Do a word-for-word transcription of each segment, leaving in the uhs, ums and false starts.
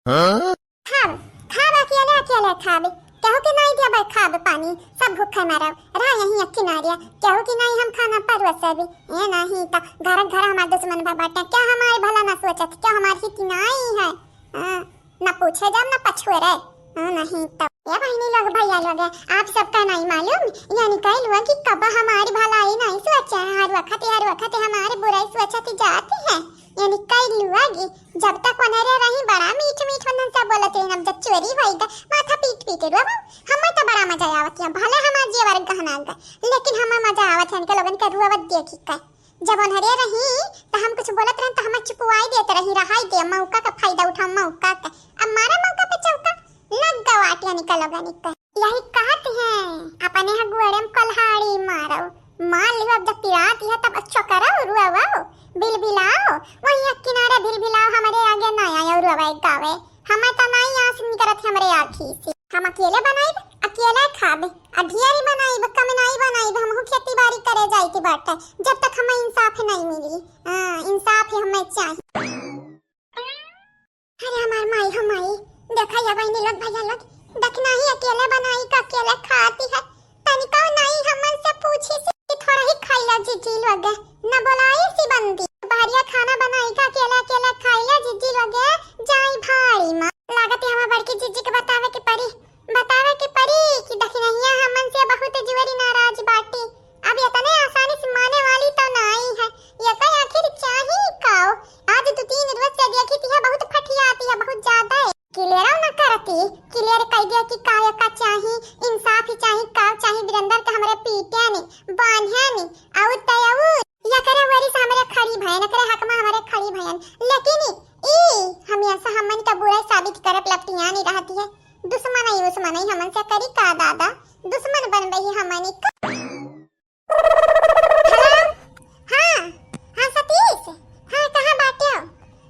हाँ? खाब, खाब, अकेले, अकेले खाब। केहू के नाई देबे खाब पानी, सब भूखे मरब। रह यहीं एक किनारे, केहू के नाई हम खाना परोसब। ए नहीं त घर घर हमार दुश्मन बा बाटे। क्या हमार भला ना सोचत, क्या हमार हित नाई है? हाँ, ना पूछे जाब, ना पछुए रे। हाँ, नहीं तो। ए बहिनी लोग, भैया लोग, आप सबका नाई मालूम, यानी कह लुआ कि कब हमारी भलाई नहीं सोचे, हर वक्त, हर वक्त हमारी बुराई सोचत जाती है। यानी कह लुआ कि जब तक ओनहरे रही, बड़ा मीठ मीठ ओनहन से बोलत रही, अब जब चोरी होई गा, माथा पीट पीट रोब। हमें तो बड़ा मजा आवत है, भले हमार जेवर गहना गा, लेकिन हमें मजा आवत है इनके लोगन के रुआवत देखी का। जब ओनहरे रही, त हम कुछ बोलत रहन, त हमें चुपवाई देत रही, रहाई दे, मौका का फायदा उठाओ, मौका का। अब मारा मौका पे चौका, लग गवा आटिया निकल गनी का। यही कहत हैं, अपने ह गुअरे में कल्हाड़ी मारो, मार लियो, अब जब पिरात है, तब अच्छो करो, रुआओ, बिलबिलाओ, वहीं एक किनारे बिलबिलाओ, हमरे आगे ना आयो, रुआवे गावे। हमें तो नाई आस निकरत हमरे आँखी से। हम अकेले बनाइब, अकेले खाब, आ ढेरी बनाइब, कम नाई बनाइब, हमहू खेती बाड़ी करे जाइत बाटे, जब तक हमें इंसाफ नहीं मिली। हाँ, इंसाफ ही हमें चाहिए। अरे हमार माई हो माई, देखा या बहिनी लोग, भैया लोग, दखिनाही अकेले बनाई का अकेले खाती है। तनिको नाई हमन से पूछी सी कि थोड़ा ही खाई ला जीजी लोग, न बोलाई सी बंदी। बढ़िया खाना बनाई का अकेले अकेले खाई ला जीजी लोग, जाई भाड़ी मा। लागत है हमार बड़की जीजी के बतावे के पड़ी, बतावे के पड़ी कि दखिनहिया हमन से बहुत जुअरी नाराज बाटी। अब इतने आसानी से माने वाली तो नाई है, ये तो आखिर चाही काओ? आज दो तीन रोज से देखी थी है, बहुत फटियाती है, बहुत ज्यादा है। क्लियर ना करती, क्लियर कह दिया कि कावे का चाही, इंसाफ ही चाही, काव चाही, वीरेंद्र के हमरे पीटे ने, बांधे ने, और तयऊ या करे वरी से हमरे खड़ी भयन, करे हक में हमरे खड़ी भयन। लेकिन ई हमेशा हमन का बुरा साबित करे लपटियानी रहती है। दुश्मन ही, दुश्मन ही हमन से करी का दादा, दुश्मन बन रही हमन का। हेलो, हाँ, हाँ सतीश, हाँ कहाँ बाटे हो?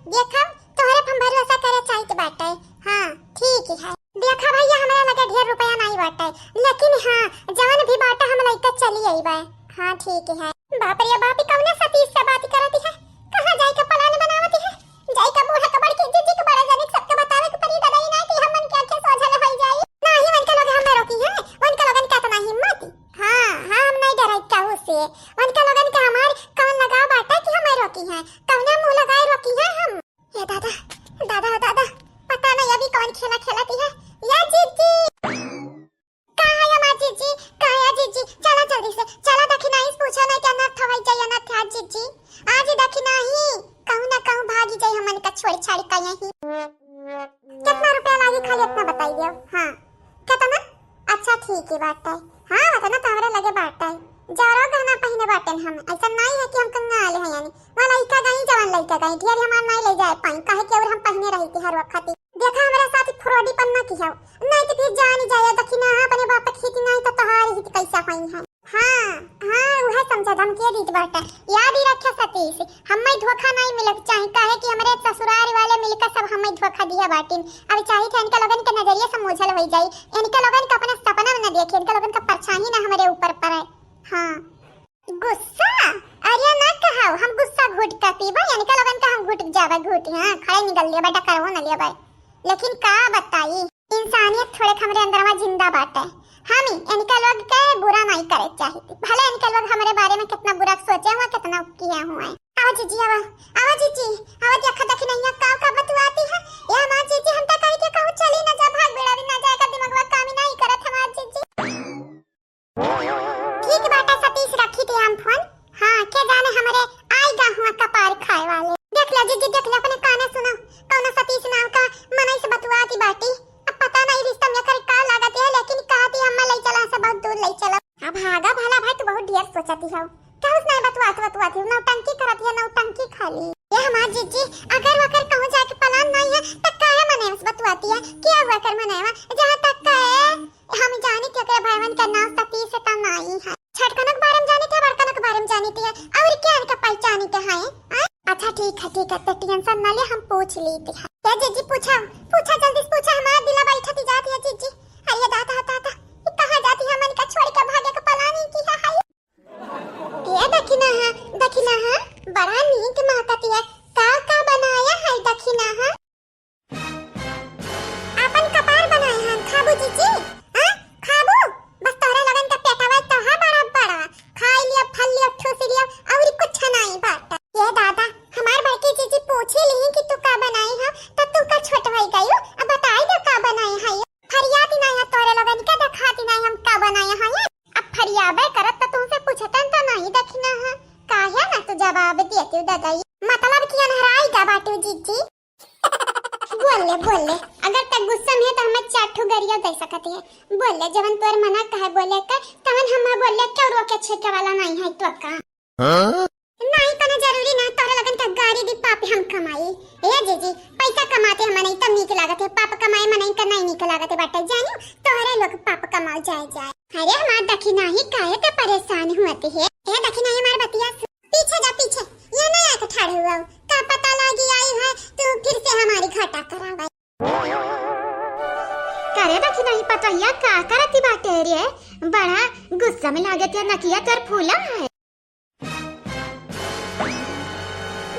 देखा, तोहरे पर हम भरोसा करे चाहित बाटे। हाँ, ठीक है। देखा भैया, हमरा लगे ढेर रुपया नहीं बाटे, लेकिन हाँ, जवन भी बाटे हम लइके चली अइबे। हाँ, ठीक है। बाप रे बाप, ई कौने सतीश से बात करती है? कहाँ जाए के प्लान बनावती है? जाए के बूढ़ा के बड़की जीजी के बड़े जनिक सबके बतावे के पड़ी, दादा, ई ना कि हमन के आँखें सोझल होई जाई। नाही, उनके लोग हमें रोकी है, उनके लोगन के इतना हिम्मत। हाँ, हाँ, हम नहीं डराई कहू से। उनके लोगन के हमार कौन लगाव बाटे कि हमें रोकी है? कौने मुँह लगाए रोकी है हम? ये दादा, दादा, दादा, पता नहीं अभी कौन खेला खेलती है। या जीजी। का है हमार जीजी? का है जीजी? चला जल्दी से, चला दखिनाही से पूछा नहीं कि अनर्थ होई जाई, अनर्थ है जीजी। आज दखिनाही कहूँ ना कहूँ भागी जाई हमन का छोड़ छाड़ का यहीं। कितना रुपया लागी खाली इतना बताई दियो। हाँ, कितना? अच्छा ठीक है बात है। हाँ, उतना तो हमरे लगे बात है। जरो गहना पहिने बाटेन हम, ऐसा नहीं है कि हम कंगाल हैं यानी। वहाँ लइका गई, जवान लइका गई, ढेर हमार नहीं ले जाए पाई, काहे कि और हम पहिने रही थी हर वक्त। देखा, हमरा साथ फ्रॉडीपन ना किहो, नहीं तो फिर जान ही जाए, दखिना अपने बाप के खेती नहीं तो तोहार हित कैसा होई है। हाँ, हाँ, उहे समझा, धमकी दीत बाटे। याद ही रखे सतीश, हमें धोखा नहीं मिलक चाही, काहे कि हमरे ससुराल वाले मिलकर सब हमें धोखा दिया बाटिन। अब चाही थे इनके लोगन के नजरिए से मोझल हो जाई, इनके लोगन का अपना सपना में न देखे, इनके लोगन का परछाई ना हमरे ऊपर पड़े। हाँ। गुस्सा? अरे ना कहाओ, हम गुस्सा घुट का पीबा, इनका लोगन का हम घुट जाबा घुट, हाँ, खड़े निकल लिया बेटा, करवो न लिया भाई। लेकिन का बताई, इंसानियत थोड़े हमरे अंदरवा जिंदा बाटे। हम इनका लोग के बुरा नहीं करे चाहिए, भले इनका लोग हमरे बारे में कितना बुरा सोचे हुआ, कितना किया हुआ है। आवा जीजी, आवा, आवा जीजी, आवा, देखा दखिनहिया का का बतुआती है। ए हमार जीजी, हम तो कही के कहूँ चली ना जा, भाग बेड़ा दिन ना जाएगा, दिमागवा काम ही नहीं करत हमार जीजी। ठीक बाटे सतीश, रखी थे हम फोन। हाँ, के जाने हमरे आइगा हुआ कपार खाए वाले। देख लो जीजी, देख लो, अपने काने सुनो, कौनो सतीश नाम का मनई से बतुआती बाटी। अब पता नहीं रिश्ता में कर का लागत है, लेकिन कहती हम ले चला से बहुत दूर ले चला। अब भागा भला भाई, तू बहुत ढेर सोचती हो। कहूँ से नहीं बतुआत बतुआती हो, नौटंकी करती है, नौटंकी खाली। ये हमार जीजी, अगर वकर कहूँ जाके प्लान नहीं है, तो काहे मने से बतुआती है? क्या वकर मने में? जहाँ तक कहे हम जानी थे ओकरे भाईवन के नाम सतीश त नाई है। छोटकनक बारे में जानी थे, बड़कनक बारे में जानी थे, और क्या इनका पहचानी के है? आय? अच्छा ठीक है, ठीक है, तो टेंशन ना ले, हम पूछ ली थी। क्या जीजी पूछा, पूछा जल्दी से पूछा, हमारा दिला बैठा थी जाती है जीजी। अरे दादा, दादा, ये कहाँ जाती है, मन का छोड़ के भागे का प्लानिंग की है, हाय। ये दखिना है, दखिना है, बड़ा नीक महकती है, का का बनाया है दखिना है? बोल ले, बोल ले, अगर तक गुस्सा में है तो हमें चार ठो गरिया दे सकत है। बोल ले, जवन तोर मना कहे बोले का, तवन हम बोल ले, क्यों रोके छेके वाला नहीं है तो का? हाँ? नहीं, कोनो जरूरी ना, तोहरे लगन का गाड़ी दी पाप हम कमाई। ए जीजी, पैसा कमाते हम नहीं तब नीक लागत है, पाप कमाए मनई का नहीं नीक लागत है बाटे, जानियो, तोहरे लोग पाप कमाओ जाए जाए। अरे हमार दखिनाही, काहे ते परेशान हुअत है? ए दखिनाही, हमार बतिया सुन। पीछे जा पीछे, ये नहीं आके ठाड़े हुआ हो। का पता लागी आई है तू फिर से हमारी घाटा करावे। करे दखिनाही पतोहिया, का करती बाटे रे? बड़ा गुस्सा में लागत है, नकिया तोर फूला है।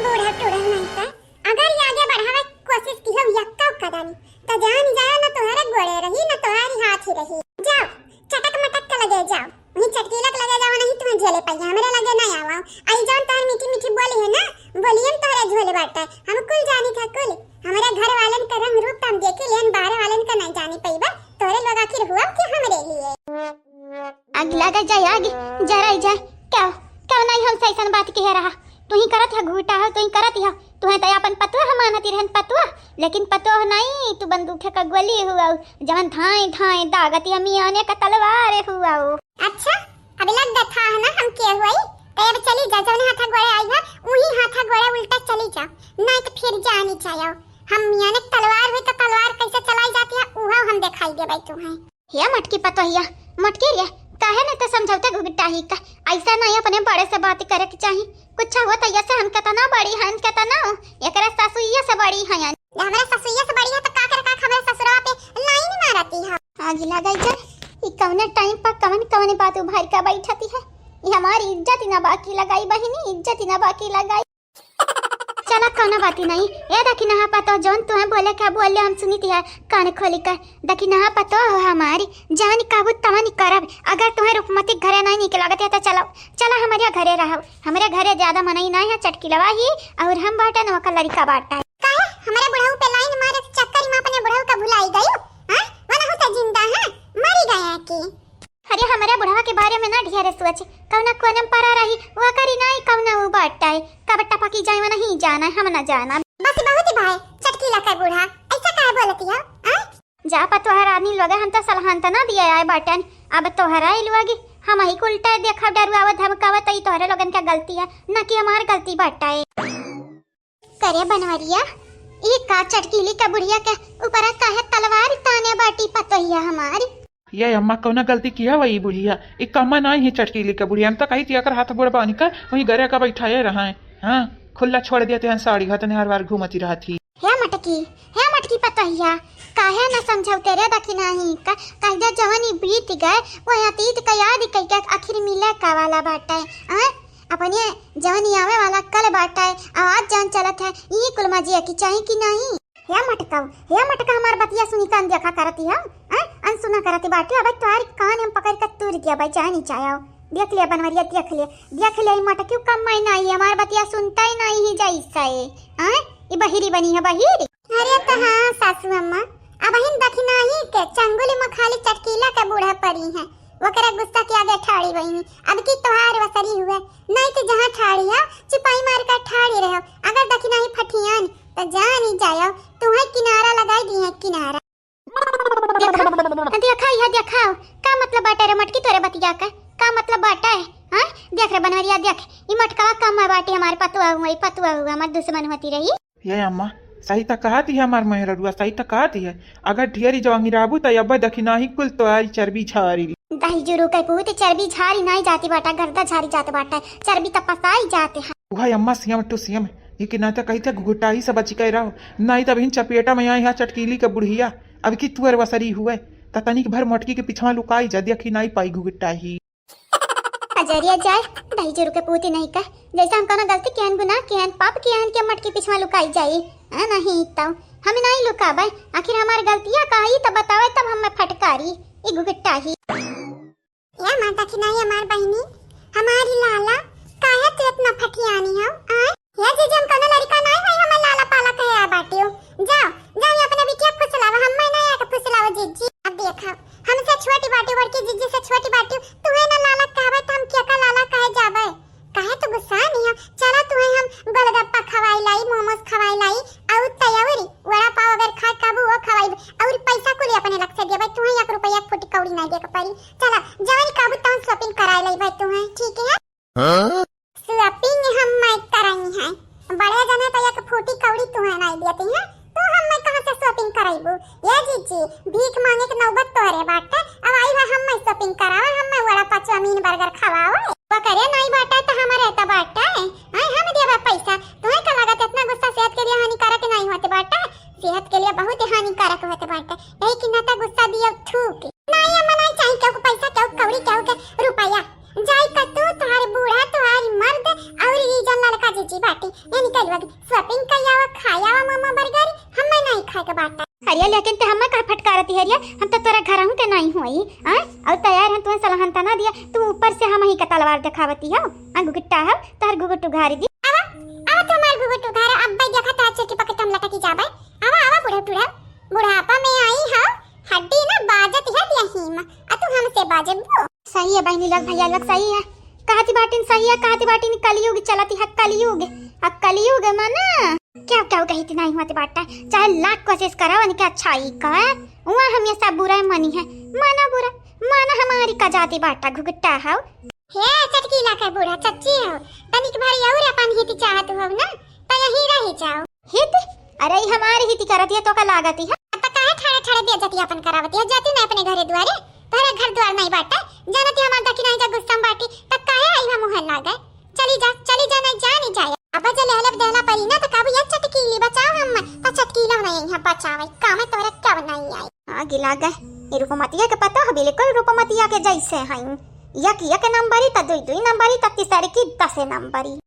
बूढ़ा टूढ़ा नहीं का, अगर ये आगे बढ़ावे कोशिश की हो यक्का कदम, तो जान जाओ ना तुम्हारे गोड़े रही ना तुम्हारी हाथ ही रही। जाओ, चटक मटक के लगे जाओ, वहीं चटकीला के लगे जाओ, नहीं तुम्हें झेले पाइया, हमरे लगे नहीं आवा। आई जौन तोहर मीठी मीठी बोली है ना, बोलिए में तोहरे झोले बाटे, हम कुल जानी था कुल। हमरे घर वालन का रंग रूप तो हम देखे लेन, बाहर वालन का नहीं जानी पइबा, तोहरे लोग आखिर हुआ कि हमरे लिए। आग लगे जाए, आग जराई जाए। क्या, क्यों नहीं हमसे ऐसन बात कहे रहा? तू ही करत है घूटा हो, तू ही करत है। तू है तो अपन पतुआ हम मानती रहन पतुआ, लेकिन पतुआ नहीं, तू बंदूक का गोली हुआ, जवन धाए धाए दागत है मियाने का तलवार हुआ। अच्छा, अब लग गया था ना हम के हुई, तो अब चली जा, जौन हाथा गोड़े आई है, वही हाथा गोड़े उल्टा चली जा, नहीं तो फिर जानी जाओ। हम मियाने की तलवार हुई तो तलवार कैसे चलाई जाती है, उहो हम दिखाई देबै तुम्हें। हे मटकी पतोहिया, मटकी रे, काहे न ते समझौते घुघटाही का? ऐसा नहीं अपने बड़े से बात करे के चाही। कुछ हो तो ये से हम कितना बड़ी हन, कितना हो, एकरे ससुइया से बड़ी हन। ये हमरे ससुइया से बड़ी है तो का करे का हमरे ससुरवा पे लाइन मारती है। आग लगा जा, ई कौने टाइम पर कवन कवन बात उभार के बैठती है। ये हमारी इज्जत ही ना बाकी लगाई बहिनी, इज्जत ही ना बाकी लगाई। चला, कौनो बात ही नहीं। ए दखिनहा पतो, जौन तुहें बोले के बोल ले, हम सुनित है कान खोली कर। दखिनहा पतो हो हमारी, जवन कहबू तवन करब। अगर तुहें रूपमती घरे नहीं नीक लागत है तो चलो, चला हमरे घरे रहो। हमरे घरे ज्यादा मनई नहीं है, चटकिलवा ही और हम बाटन ओकर लड़िका बाटा। काहे हमरे बुढ़ऊ पे लाइन मारे के चक्कर में अपने बुढ़ऊ का भुलाई गयो? हाँ, वनहु तो जिंदा है, मरी गया की? अरे, हमरे बुढ़वा के बारे में ना ढेरे सोच, कौना कोने में परा रही, वो करी नाई कौना उ बाटा है, कब टपकी जाए वो नहीं जाना, हम ना जाना। बस बहुत ही भाई, चटकीला का बूढ़ा, ऐसा काहे बोलती हो, आ? जा पा तोहर आदमी लोगे, हम तो सलहान त ना दिए आए बाटन, अब तोहरा ही लोगी, हम ही उल्टा देखब, डरुआवत, धमकावत, ई तोहरे लोगन के गलती है, ना कि हमार गलती बाटा है। करे बनवरिया, ई का चटकीली का बुढ़िया के ऊपर काहे तलवार ताने बाटी पतोहिया हमारी? ये अम्मा कौना गलती किया वही बुढ़िया? ई कम्मा नाई है चटकीली का बुढ़िया। हम तो कही थी अगर हाथ गोड़ बांध कर वही गरे का बैठाए रहा है। हाँ, खुला छोड़ दिया ते साड़ी घात निहार वार घूमती रहत ही। हे मटकी, हे मटकी पतोहिया, काहे न समझौते रे दखिनाही का? कह दे जवानी बीत गए, वो अतीत का याद कह के आखिर मिले का वाला बाटे, हाँ? अपने जवन आवे वाला कल बाटे, आवाज जान चलत है, ई कुल मजिया की चाही कि नहीं? हे मटकऊ, हे मटका, हमार बतिया सुनी कान देखा करती है, हैं? अनसुना करती बाटी, अब तोहारी कान हम पकड़ के तूर दिया भाई, जानी चाहो। देख लिया बनवरिया, देख लिया, देख लिया, ई मटकियो कम माई नहीं, हमार बतिया सुनता ही नहीं है जैसे, हैं? ई बहिरी बनी है, बहिरी। अरे तो हाँ सासू अम्मा, अब हिन दखिनाही के चंगुल में खाली चटकीला के बूढ़ा पड़ी है, ओकरा गुस्सा के आगे ठाड़ी बहिनी। अब की तोहार वसरी हुए, नहीं तो जहाँ ठाड़ी है, चुपाई मार कर ठाड़ी रहो। अगर दखिनाही फटियान, तो जान ही जायो, तुम्हें किनारा लगाई दी है, किनारा। देखा, देखा, यह देखा, का मतलब बाटे रे मटकी तोरे बतिया का? का मतलब बाटे? हाँ? देख रे बनवरिया, देख, ई मटकवा कम है बाटे हमारे पतुआ हुआ, ई पतुआ हुआ, हमार दुश्मन होती रही। ये अम्मा, सही त कहत ही हमार मेहररुआ, सही त कहत ही। अगर ढेरी जवांगी रहबू त अब्बे दखिनाही कुल तोहारी चर्बी झारी। दही जुरू के पूत चर्बी झारी नाई जाती बाटा, गर्दा झारी जात बाटा, चर्बी त पसाई जात है। उहै अम्मा सियम टू सियम, ये कि ना त कही थे घुघुटाही से बची के रहो, नाई त अबहिन चपेटा में आई हा चटकीली के बुढ़िया। अब की तुअर वसरी हुए, त तनिक भर मोटकी के पिछवा लुकाई जा, देखी नाई पाई घुघुटाही। अजरिया जाए, दही जुरू के पूती नहीं कह, जैसे हम कौनो गलती किहन, गुनाह किहन, पाप किहन के मटकी पिछवा लुकाई जाई। हाँ, नहीं तो हम नहीं लुकाबे, आखिर हमार गलतिया का है, तो बतावे तब हमें फटकारी, ई घुघुटाही। या माता की नहीं हमार बहिनी, हमारी लाला, काहे तू इतना फटियानी हो, आय? हे जीजी, हम कौनो लड़का नाई हई, हमें लाला पाला कहे आ बाटियो। जाओ, जाओ, ये अपने बिटिया फुसलावा, हमें नाई आके फुसलावा जीजी। अब देखा, हमसे छोटी बाटी, बड़की जीजी से छोटी बाटी, तुम्हें ना लाला कहबे तो हम केका लाला कहे जाबे? काहे तू गुस्सा नहीं हो? चला तुम्हें हम गोलगप्पा खवाई लाई, मोमोज खवाई लाई, और तयौरी, वड़ा पाव अगर खा के लिए बहुत हानिकारक होत बाटे। यही कि ना त गुस्सा दियो थूक। नाई अम्मा, नाई चाही केहू के पैसा, केहू के कौड़ी, केहू के रुपया। जाई का तू, तोहार बूढ़ा, तोहार मर्द और ई जन लड़का जीजी बाटी। ये निकल वग shopping कई आवा, खाई आवा मोमो burger, हमें नाई खाए के बाटा। अरे लेकिन ते हमें काहे फटकारती हरिया? हम तो तोरा घरहू के नाई होई, आय? और तैयार हम तुम्हें सलहन तना दिया, तू ऊपर से हम ही का तलवार दिखावती हो। आ घुघुट्टा हो, तोहर घुघुट उघारी दी। आवा, आवा तू हमार घुघुट उघारा, अब भाई देखा तोहर चोटी पकड़ हम लटकी जाबे। आवा, आवा बूढ़ा टूढ़ा, बुढ़ापा में आई हो, हड्डी ना बाजत है यही में, आ तू हमसे बाजबू। सही है बहिनी लोग, भैया लोग, सही है। कहती बाटिन सही है, कहती बाटिन कलयुग चलती है, कलयुग। अब कलयुग माना क्या, क्या कहती नहीं होती बाटा, चाहे लाख कोशिश करो उनके अच्छाई का, वहाँ हमेशा बुरा मनी है। माना बुरा, माना हमारी का जाती बाटा घुघुट्टा हो। हे चटकीला के बूढ़ा चच्ची हो, तनिक भरी और अपन हित चाहत हो ना, तो यहीं रह जाओ। हित? अरे ई हमारी हित करत है तो का लागत है? अब तो काहे ठाड़े ठाड़े बेइज्जती अपन करावती हो, जाती ना अपने घरे दुआरे, तोहरे घर दुआर नहीं बाटा, जानती हमार दखिनाही जब गुस्सा में बाटी, तब काहे आई हम मुँह लागे? चली जा, चली जा, नहीं जा, नहीं जाए। अब जे लेहले देहला परी ना, तो कब ये चटकीली बचाओ हम, तो चटकीला नहीं यहाँ बचावे, काम है तोहरे कब नहीं आई। आगी लागे, ये रूपमतिया के पता हो, बिल्कुल रूपमतिया के जैसे हैं, एक एक नंबरी, तो दुई दुई नंबरी, तो तीसर की दस नंबरी।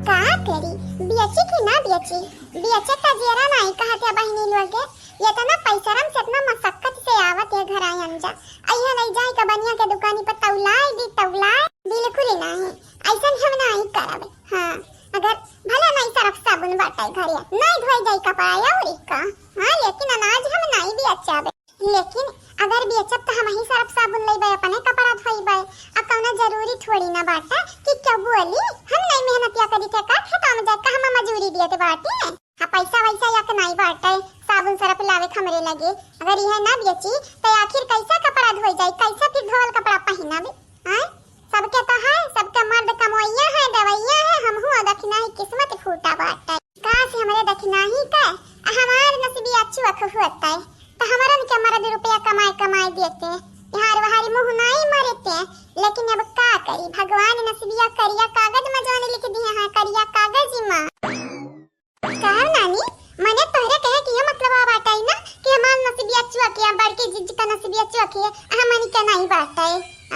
का करी, बेची कि ना बेची? बेचे का जेरा नाई कहत या बहिनी लोग, ये इतना पैसरम से, इतना मशक्कत से आवत है घर आयन जा। अइहे नहीं जाए का बनिया के दुकानी पर तौलाए दी, तौलाए। बिल्कुल नहीं, ऐसन हम नहीं करब। हाँ, अगर भले नहीं सरफ साबुन बाटे घरे, नहीं धोए जाए कपड़ा या उरी का, हाँ, लेकिन अनाज हम नहीं बेचबे। लेकिन अगर बेचब त हमही सरफ साबुन लइबे, अपने कपड़ा धोइबे। आ कौनो जरूरी थोड़ी ना बाटे कि केहू बोली, हम नहीं मेहनतिया करी के का खेता में जाए, का हम मजूरी दियत बाटी? आ पैसा वैसा यक नहीं बाटे, साबुन सरफ लावे के हमरे लगे। अगर यह ना बेची त आखिर कैसा कपड़ा धोई जाई, कैसा फिर धोवल कपड़ा पहिनब? आय? सबके तो है, सबके मर्द कमवैया है, दवैया है, हमहू दखिनाही किस्मत फूटा बाटे। काश हमरे दखिनाही के, आ हमार नसीबिया चुअख होतै, त हमरन के मर्द रुपया कमाए कमाए देते, यहाँ वहारी मुँह नाई मरते। लेकिन अब का करी, भगवान नसीबिया करिया कागज में जौन लिख दिए हैं, करिया कागज में। का नानी, मने तोहरे कहे के ये मतलब बाटे ना कि हमार नसीबिया चुअख है, बड़की जीजी का नसीबिया चुअख है, आ हमनी के नहीं बाटे?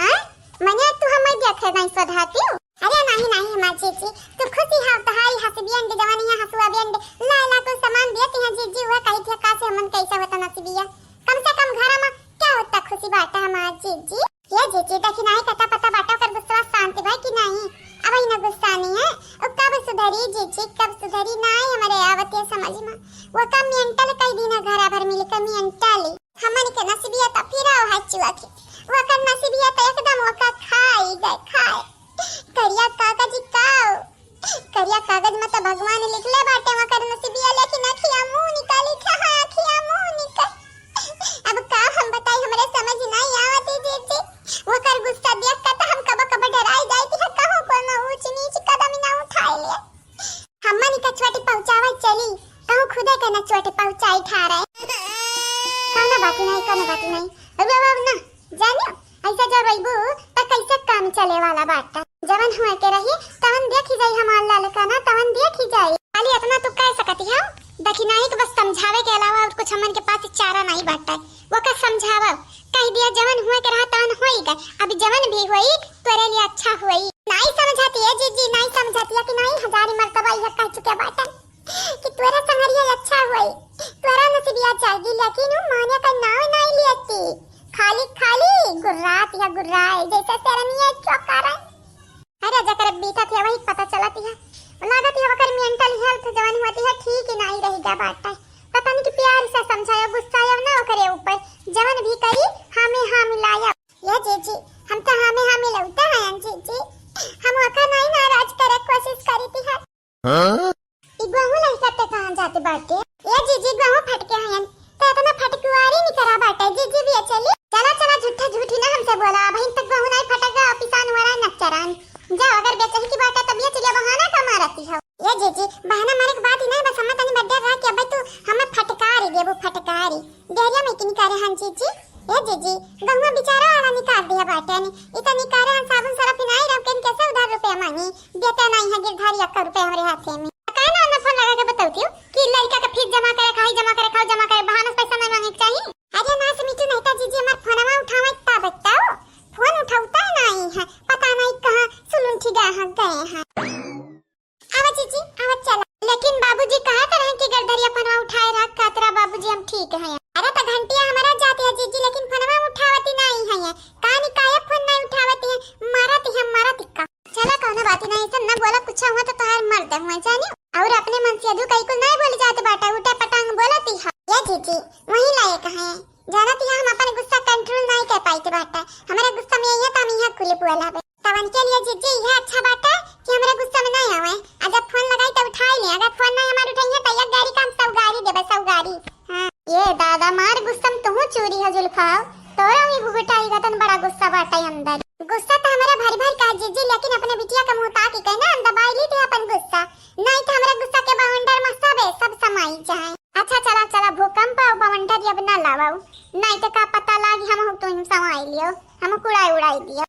आय? मने तू हमें देखे नहीं सधाती हो? अरे नहीं, नहीं, हमार जीजी, तू खुशी हो, तोहारी हंसबियन दे, जवानिया हंसुआ बियन दे, ला, ला, कुल सामान दिए, तिहा जीजी, वह कही थी, का से हमन कैसा होता नसीबिया? कम से कम घर में क्या होता खुशी बाटा हमार जीजी? ये जीजी, देखी नहीं, कता पता बाटा, ओकर गुस्सा शांत भाई कि नहीं? अब ही ना गुस्सा नहीं है, वो कब सुधरी जीजी, कब सुधरी? नहीं, हमारे आवत है समझ में, वो का मेंटल कई दिन घर भर मिल के मेंटल, हमन के नसीबिया तो फिराव है चुअख है, वो का नसीबिया तो एकदम वो का खाई गए, खाए। करिया कागज काओ, करिया कागज में तो भगवान लिखले बाटे ओकर नसीबिया, लेकिन अखिया मुंह निकाली, हाँ, अखिया मुंह निकाल। अब का हम बताई, हमरे समझ नहीं आवत है जीजी। ओकर गुस्सा देख के तो हम कबो कबो डराई जाई कि कहूँ कोनो ऊंच नीच कदम ना उठाए ले। हमन का चोटी पहुँचावे चली, कहूँ खुदे के ना चोटी पहुँचाई ठारे। कौनो बात नहीं, कौनो बात नहीं। रुआ बाबू ना, जानियो, ऐसा जब अइबू, त कैसे काम चले वाला बाटा? जवन हुए के रही, तवन देखी जाई हमार ललका ना, तवन देखी जाई। खाली इतना तू कह सकती हो, दखिनाही के बस समझावे के अलावा और कुछ हमन के पास चारा नहीं बाटा। वो का समझावा, कह दिया जवन हुए के रहा, तवन होई गए। अब जवन भी होई, तोरे लिए अच्छा होई। नहीं समझाती है जीजी, नहीं समझाती है कि नहीं, हजारी मर्तबा यह कह चुके बाटन। कि तोरा संगरिया अच्छा होई, तोरा नसीबिया जागी, लेकिन उ माने का नाव नहीं लेती। खाली, खाली गुर्रात या गुर्राए, जैसे शेरनिया चौका रहे। अरे, जकर बीतत है, वही पता चलत है। लागत है, ओकर mental health जवन होती है, ठीक ही नहीं रही गा बाटा। पता नहीं कि प्यार से समझायो, गुस्सायो ना ओकरे ऊपर, जवन भी करी, हमें हाँ मिलाया। ये जीजी, हम तो हमें हाँ मिलौते हैं, जीजी। हम ओकर नहीं नाराज करे कोशिश करी थी है। हाँ? ई गहूं लइका ते कहाँ जाते बाटे? ए जीजी, गहूं फटके हयन, त इतना फटकुआरी निकरा बाटे। जीजी भी चली। चला, चला, झूठा झूठी ना हमसे बोला। अबहिन तक गहूं नहीं फटका, पिसान वाला न चरान। जा, अगर बेचही की बाटे, तब ये चलिया बहाना का मारती हो? ए जीजी, बहाना मारे के बात ही नहीं, बस हमें तनी बड्डे रहा कि अब तू हमें फटकारी देबू, फटकारी। डेरिया में किन करे हन जीजी? ए जीजी, गहुआ बेचारा वाला निकाल दिया बाटे ने। इ तो निकाले हन साबुन सरफ ही नहीं रहो, किन कैसे उधार रुपया मांगी? देते नहीं है गिरधारी अक्का रुपया हमरे हाथे में। काहे ना ना फोन लगा के बतावती हो? तू कई कुल नाहीं बोली जात बाटा, उल्टा पटांग बोलती है। ये जीजी, वही लायक है। जानत हिया हम अपन गुस्सा control नाहीं कर पाइत बाटा। हमरा गुस्सा में अइहे त हम इहाँ कुल बोलब। तवन के लिए जीजी इहे अच्छा बाटा कि हमरा गुस्सा में नाहीं आवे। आ जब फोन लगाई त उठाई ले, अगर फोन नाहीं हमार उठइहे त एक गारी का हम सौ गारी देबे, सौ गारी। हाँ। ये दादा, मार गुस्सा में तुहू चूरी है जुल्फाओ। तोरा भी घुघुटाई गतन बड़ा गुस्सा बाटा अंदर। गुस्सा त हमरा भरी भरी का जीजी, लेकिन अपने बिटिया का मुँह ताकी के ना हम दबाई ली थे अपन गुस्सा। नाहीं त हमरा गुस्सा के बवंडर में सबे सब समाई जाए। अच्छा चला चला, भूकंप आउ बवंडर अब ना लावाऊ, नाहीं त का पता लागी हम तुम समाई लियो, हम कुड़ाई उड़ाई दियो।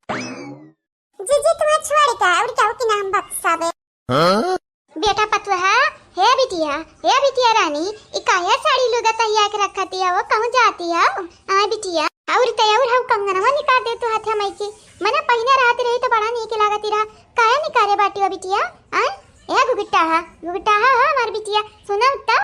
जीजी तुम्हें छोड़ के और क्या कि नाम बक्सा बे। हाँ? बेटा पतुआ, हे बिटिया, हे बिटिया रानी, ई काहे साड़ी लुगा तहिया के रखती है, वो कहूँ जाती है? आय बिटिया, और ते और हम कंगनवा निकाल दे तू हाथे माई के, मना पहिने रहती रही तो बड़ा नीक लागती रहा, काहे निकाले बाटी हो बिटिया? आय, ए घुघुटाहा, घुघुटाहा हो हमार बिटिया, सुना उत्ता।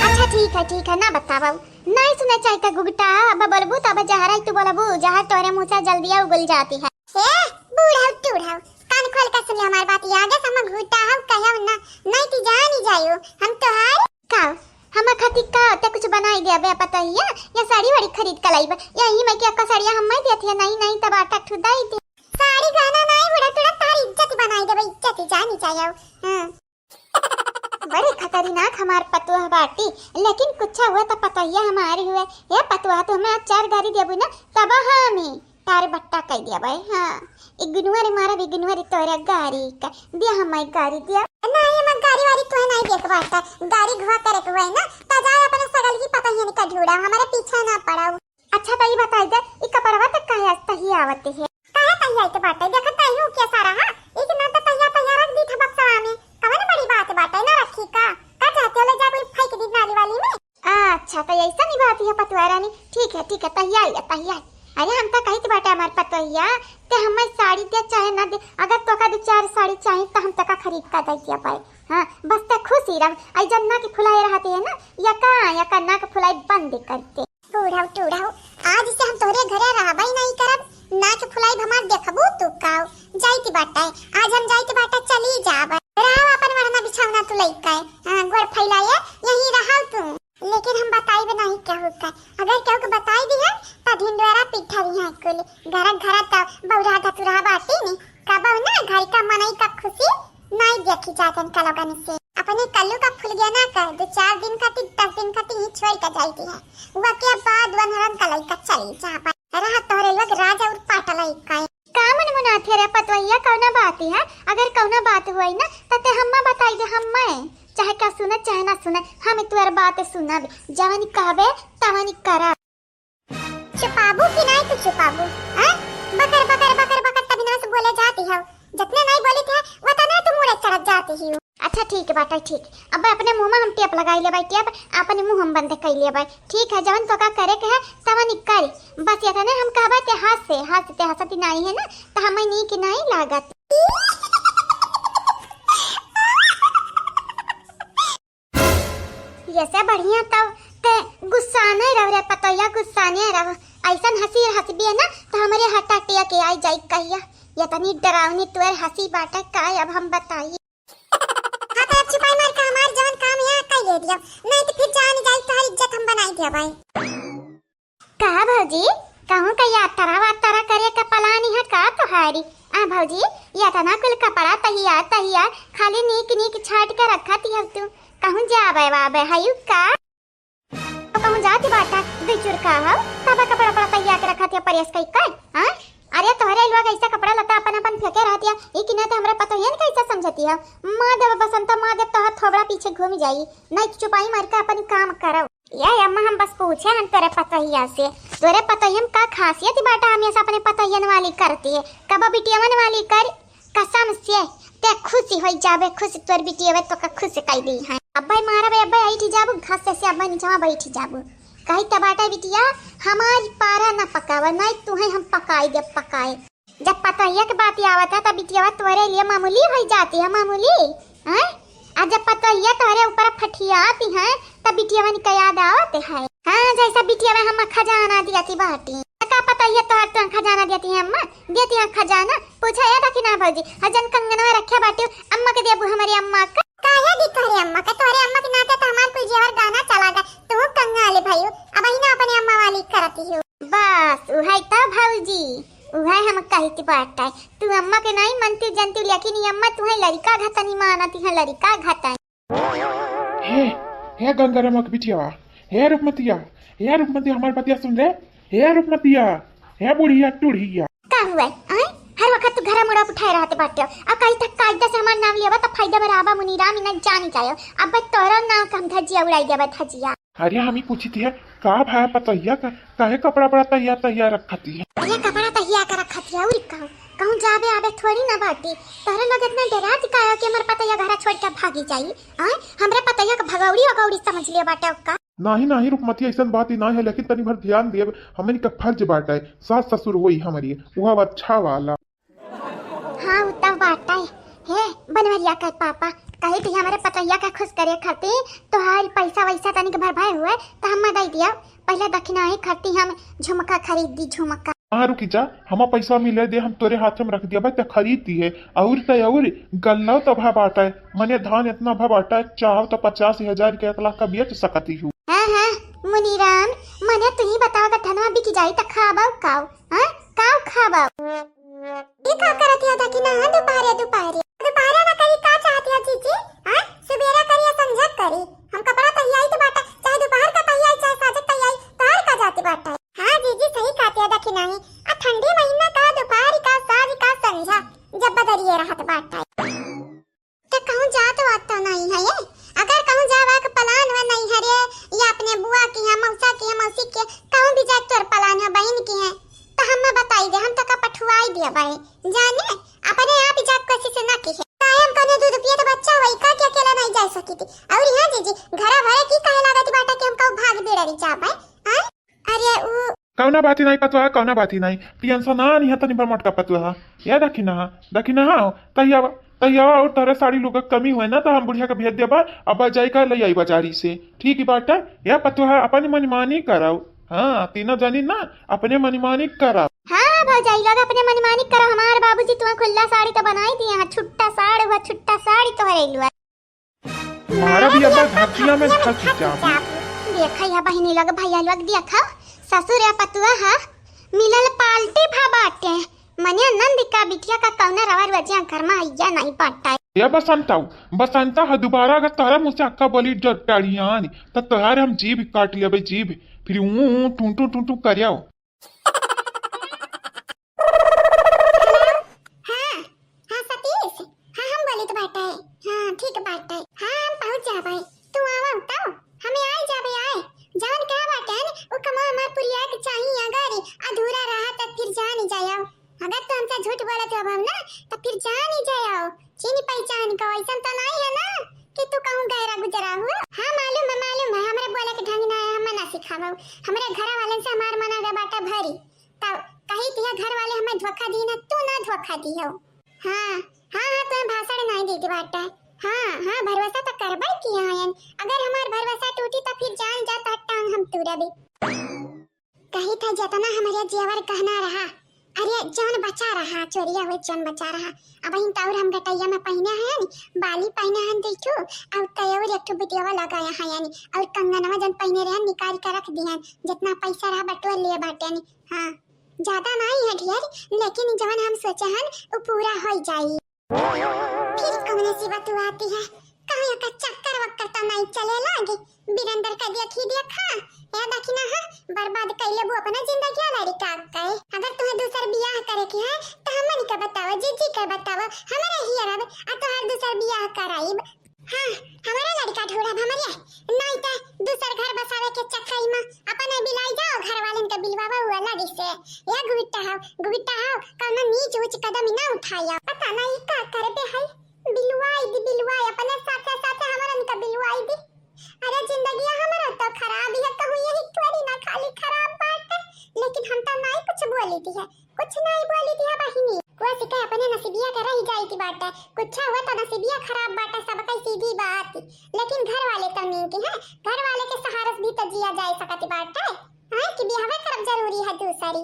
अच्छा ठीक है, ठीक है, ना बतावब। नाहीं सुने चाही त घुघुटाहा, अब बोलबू तब जहर है, तू बोलबू जहर तोहरे मुँह से जल्दिया उगल जाती है। ए, बूढ़ऊ टूढ़ऊ, कान खोल के सुन ले हमार बात, आगे से हम घुघुटाहा कहब ना, नाहीं त जानी जायो, हम तोहार का, हम खातिर का ते कुछ बनाई देबे पतोहिया, या साड़ी वाड़ी खरीद के लाइबे, या ही मैं के अक्का साड़िया हम मैं देती है, नाहीं, नाहीं, तब आटा ठुदाई दे। साड़ी गहना नाहीं, बूढ़ा टूढ़ा तोहार इज्जत बनाई देबे, इज्जत जानी जायो। हाँ। बड़ी खतरनाक हमार पतोह बाटी, लेकिन कुछ हुआ त पतोहिया हमारी हुए। ए पतोह, तू हमें आज चार गारी देबू ना, तब हमी तार बट्टा कई दिया भाई। हाँ, इग्नोर मारब, इग्नोर तोरा गारी का। दिया हमारी गारी दिया। नाहीं, हमार गारी वारी तोहे नाहीं देख बाटा। गारी घुआ करे के हुए ना, त जा अपने सगल की पतोहियन का ढूंढा, हमारे पीछे ना पड़ा। अच्छा, त ई बताई दे, ई कपड़वा तक काहे आज तहिया आवत है? काहे तहिया आइत बाटे? देखत नाहीं हूँ के सारा, हाँ? ई के ना त तहिया, तहिया रख दी था बक्सवा में। कवन बड़ी बात बाटे, ना रखी का? का चाहते हो, ले जा कोई फेंक दी नाली वाली में? अच्छा, त ऐसा नहीं बात है पतोह रानी। ठीक है, ठीक है, तहिया आइए, तहिया आइए। अरे, हम त कहित बाटे हमार पतोहिया, ते हमें साड़ी दे चाहे ना दे, अगर तोका दो चार साड़ी चाही त हम तोका खरीद का दे दिया पाए। हाँ, बस ते खुशी रह। आई जब नाक फुलाए रहते है ना, या का, या का नाक फुलाई बंद करते। बूढ़ऊ टूढ़ऊ, आज से हम तोहरे घरे रहबई नाहीं करब, नाक फुलाइब हमार देखबू तू काऊ। जाइत बाटे, आज हम जाइत बाटे चली जाब। रहो अपन ओढ़ना बिछौना तू लइके, हाँ, गोड़ फैलाए, यहीं रहो तू। लेकिन हम बताइब नाहीं केहू के, अगर केहू के बताई दिहन, त ढिंडोरा पीठा दिहन कुल। घर घर त बौरा धतुरा बाटी नी, कबहू ना घर का मनई का खुशी नाहीं देखी जातन कलोगन से। अपने कल्लू का फुलगेना का दो चार दिन खातिर, दस दिन खातिर ही छोड़ के जाई दिहन। वके बाद वनरन का लइका चली जाबा। रहा तोहरे लोग राजा और पाटल है काहे। का मन मनाथे रे पतोहिया, कौना बात है? अगर कौना बात हुई ना, त ते हम्मा बताई दे, हम्मा। चाहे का सुने, चाहे ना सुने, हम तोर बात सुनब। जवन कहबे, तवन करब। छुपाबू कि नाहीं तू छुपाबू? हैं? बकर, बकर, बकर, बकर, तब इन्हां से बोले जाती हो। जतने नाहीं बोली थे, वतने तू मुड़े चढ़त जाती ही। अच्छा ठीक बाटे, ठीक। अब अपने मुँह में हम टेप लगाई लेबै, टेप अपने मुँह में बंद कई लेबै। ठीक है, जवन तोका करे के है, तवन कर। बस इतने हम कहबै ते हँस से, हँस ते हँसती नाहीं है ना, त हमें नीक नाहीं लागत। ये से बढ़िया तब ते गुस्साने रह रे पतोहिया, गुस्साने रह। ऐसन हँसी हँसबी है ना, त हमरे heart attack आइ जाई कहिया। इतनी डरावनी तोर हँसी बाटे, का अब हम बताई। हाँ, त अब छुपाई मार के हमार जवन काम है, कई ले दिया, नाहीं त फिर जान जाई, तोहार इज्जत हम बनाई दिया भाई। का भौजी, कहूँ का यात्रा वात्रा करे का plan है का तोहारी? आ भौजी, ये इतना कुल कपड़ा तहिया तहिया, खाली नीक नीक छाट के रखत हऊ तू, कहूँ जाबे वाबे हयू का? तो कहूँ जात बाटा, दुई चुरका हऊ, तब कपड़ा पड़ा तहिया के रखत है, press कई कर, हाँ? अरे तोहरे लोग ऐसा कपड़ा लत्ता अपन अपन फेंके रहती है, ई कि ना तो हमरा पतोहियन कैसे समझती है? मार देब बसंता, मार देब, तोहर थोबड़ा पीछे घूम जाई, नाहीं तो छुपाई मार के अपन काम करो। ए अम्मा, हम बस पूछे हन तोरे पतोहिया से, तोरे पतोहिया में का खासियत बाटा, हमेशा अपने पतोहियन वाली करती है, कबो बिटियवन वाली कर, कसम से ते खुशी होई जाबे, खुशी तोर बिटियवे तोका खुश कई दी है। अब्बे मारबे, अब्बे ऐठी जाबू, घास से अब्बे नीचवा बैठी जाबू। कही त बाटा बिटिया, हमारी पारा ना पकावा, नाहीं तुहे हम पकाई दे, पकाए। जब पतोहिया के बात आवत है, तब बिटिया तोरे लिए मामूली हो जाती है, मामूली, हैं? आ जब पतोहिया तोरे ऊपर फटियाती है, तब बिटिया मन का याद आवत है। हाँ, जैसा बिटिया में हम खजाना दियाती बाटी। का पतोहिया तोहर तो खजाना देती है अम्मा, देती है खजाना। पूछा ए बाकी ना भौजी, हजन कंगनवा रखे बाटी, अम्मा के देबू हमारी अम्मा का। बाटै। तू अम्मा के नाहीं मनती जनती, लेकिन ई अम्मा तुहैं लड़िका घतनी मानती है, लड़िका घतनी। हे, हे गंगाराम के बिटिया, हे रूपमतिया, हे रूपमतिया, हमार बतिया सुन रे, हे रूपमतिया, हे बुढ़िया टुढ़िया। का हुआ? आय? हर वक्त तू घरा मुड़ा उठाए रहत बाटे। अब कहीं तक कायदा से हमार नाम लेवा त फायदा में रहबा मुनीराम, इन्हें जानी जायो। अब तोरा नाम का हम धजिया उड़ाई देबा, धजिया। अरे हम ही पूछी थी है, का भाया पतोहिया का, काहे कपड़ा बड़ा तहिया तहिया रखती है? अरे कपड़ा तहिया का रखती है, और कहूँ, कहूँ जाबे आबे थोड़ी ना बाटी। तोहरे लोग इतना डेरात काहे हो कि हमार पतोहिया घरा छोड़ के भागी जाई? आय, हमरे पतोहिया का भगौड़ी वगौड़ी समझ लिया बाटे ओका। नाही, नाही रूपमती, ऐसन बात ही नाही है, लेकिन तनी भर ध्यान देब, हमनी का फर्ज बाटे, सास ससुर होई हमरी, उहा अच्छा वाला। हाँ, उ तब बाटे। हे बनवरिया के पापा, कही थी हमरे पतोहिया के खुश करे खातिर तोहार पैसा वैसा तनिक भर भय हुए, त हम दे दिया। पहले दक्षिणा ही खातिर हम झुमका खरीद दी, झुमका। हाँ, रुकी जा, हम पैसा मिले दे, हम तोरे हाथ में रख दिया, भाई, ते खरीद दी है। और ते और गल्लो तो भा बाटा है, मने धान इतना भा बाटा है, चाहो तो पचास हजार के एक लाख का बेच सकती हूँ। हाँ, हाँ, मुनीराम, मने तू ही बताओ, अगर धनवा बिक जाई त खाबो काओ? हाँ, काओ खाबो? ई का करत है दखिना, हाँ, दुपहरे, दुपहरे? दुपहरे ना करी, का चाहत है जीजी? हाँ, सुबेरा करी या संझा करी, हम कपड़ा तहियाई तो बाटा, चाहे दुपहर का तहियाई, चाहे साँझ तहियाई, तोहर का जात बाटा। हाँ जीजी, सही कहत है दखिना ही, आ ठंडी महीना का दुपहर का साँझ का संझा, जब बदरिए रहत बाटा। त कहूँ जात वात तो नहीं है ये? अगर कहूँ जावा के plan हुआ नहीं है रे, या अपने बुआ की है, मौसा की है, मौसी की है, कहूँ भी जाए तोर plan हो बहन की है, तो हम बताई दे, हम तो का पठुआई दिया भाई, जाने अपने आप ही जात कोशिश ना की है। काहे हम कने दूध पिए तो बच्चा वही का कि अकेला नहीं जा सकी थी? और यहाँ जीजी, घरा भरे की कहे लागत बाटा कि हम कहूँ भाग दे रही जा भाई, हाँ? अरे उ कौना बाती नहीं पतुआ, कौना बाती नहीं। टेंशन ना नहीं है तनी भर मोटका पतुआ। या दखिना, दखिना, तहिया, तहिया और तोहरे साड़ी लुगा कमी हुए ना, तो हम बुढ़िया के भेज देबा, अब जाई का ले आई बाजारी से। ठीक ही बात है, या पतुआ अपन मनमानी कराओ। हाँ, तीनों जनी ना अपने मनमानी कराओ। हाँ भौजाई लोग अपने मनमानी करो, हमारे बाबूजी तुम्हें खुला साड़ी तो बनाई दिए हैं, छुट्टा साड़ हुआ, छुट्टा साड़ी तोहरे लुआ। मारा भी अब घटिया में फंस जाबू। देखा या बहिनी लोग, भैया लोग, देखा ससुर या पतुआ हा मिलल पाल्टी भा बाटे। मने नंद का बिटिया का कौना रवा रुआ जिया घर में आइया नहीं बाटा। ए बसंता, बसंता हा दोबारा अगर तोहरा मुँह से अक्का बोली डटाड़ियान, त तोहार हम जीभ काट लेबे, जीभ। फिर ऊँ, ऊँ, टूं, टूं, टूं, टूं करियो। हेलो, हाँ, हाँ सतीश, हाँ हम बोलित बाटे। हाँ ठीक बाटे, हाँ हम पहुँच जाबे, तू आवा तब हमें आए जाबे आए। जवन कहा बाटे न, उ कमा हमार पुरिया के चाहिए, अगर अधूरा रहा त फिर जान जायो। अगर तू हमसे झूठ बोलत हो हम ना, त फिर जान ही जायो। चीनी पहचान को ऐसन तो नहीं है ना कि तू कहूँ गैरा गुजरा हो। हाँ मालूम है, मालूम है, हमरे बोले के ढंग ना है, हम ना सिखावो। हमरे घर वालन से हमार मना गए बाटा भरी। तब कही दिया घर वाले हमें धोखा दी ना, तू ना धोखा दियो। हाँ, हाँ, हाँ, तुम्हें भाषण नहीं देती बाटा। हाँ, हाँ, भरोसा तो करबे किया हयन। अगर हमार भरोसा टूटी तो फिर जान जा तो टांग हम तुरबे। कही था जितना हमारे जेवर गहना रहा, अरे जौन बचा रहा, चोरिया हुए जौन बचा रहा, अब इन तौर हम गटैया में पहने हैं, बाली पहने हैं देखो, और तय और एक ठो बिटियावा लगाया है यानी, और कंगनवा जौन पहने रहे निकाल के रख दिहन, जितना पैसा रहा बटोर लिए बाटे यानी। हाँ, ज्यादा नहीं है ढेर, लेकिन जवन हम सोचे हन, उ पूरा हो जाई। फिर कौन सी बात आती है? कहीं का चक्कर वक्कर तो नहीं चले लागे? बिरंदर का देखी देखा, या देखी ना, हाँ, बर्बाद कर लेबू अपना जिंदगी वाला रिकाब का। अगर तुम्हें दूसर बियाह करे की है, तो हमन का बताओ, जीजी का बताओ, हमारे ही अरब, आ तोहार दूसर बियाह कराइब। हाँ, हमारा लड़का ढूंढब हमरे, नहीं तो दूसर घर बसावे के चक्कर में अपन बिलाई जाओ, घर वालन के बिलवावा हुआ लगी से। या गुबिट्टा हाव, गुबिट्टा हाव, कौनो नीच ऊंच कदम ही ना उठाया। पता नहीं का करबे है, बिलवाई दी, बिलवाई, अपने साथे साथे हमरन का बिलवाई दी। अरे जिंदगिया हमरो तो खराब है, कहूँ यही थोड़ी ना खाली खराब बाटे, लेकिन हम तो नहीं कुछ बोली दी है। कुछ नहीं बोली दिया बहिनी, वो सिका अपने नसीबिया के रह जाई की बाटे। कुछ हुआ तो नसीबिया खराब बाटे, सबका सीधी बात। लेकिन घर वाले तो नीक है, घर वाले के सहारे से भी तो जिया जाए सकत बाटे। हाँ, कि बियाहवे करब जरूरी है दूसरी।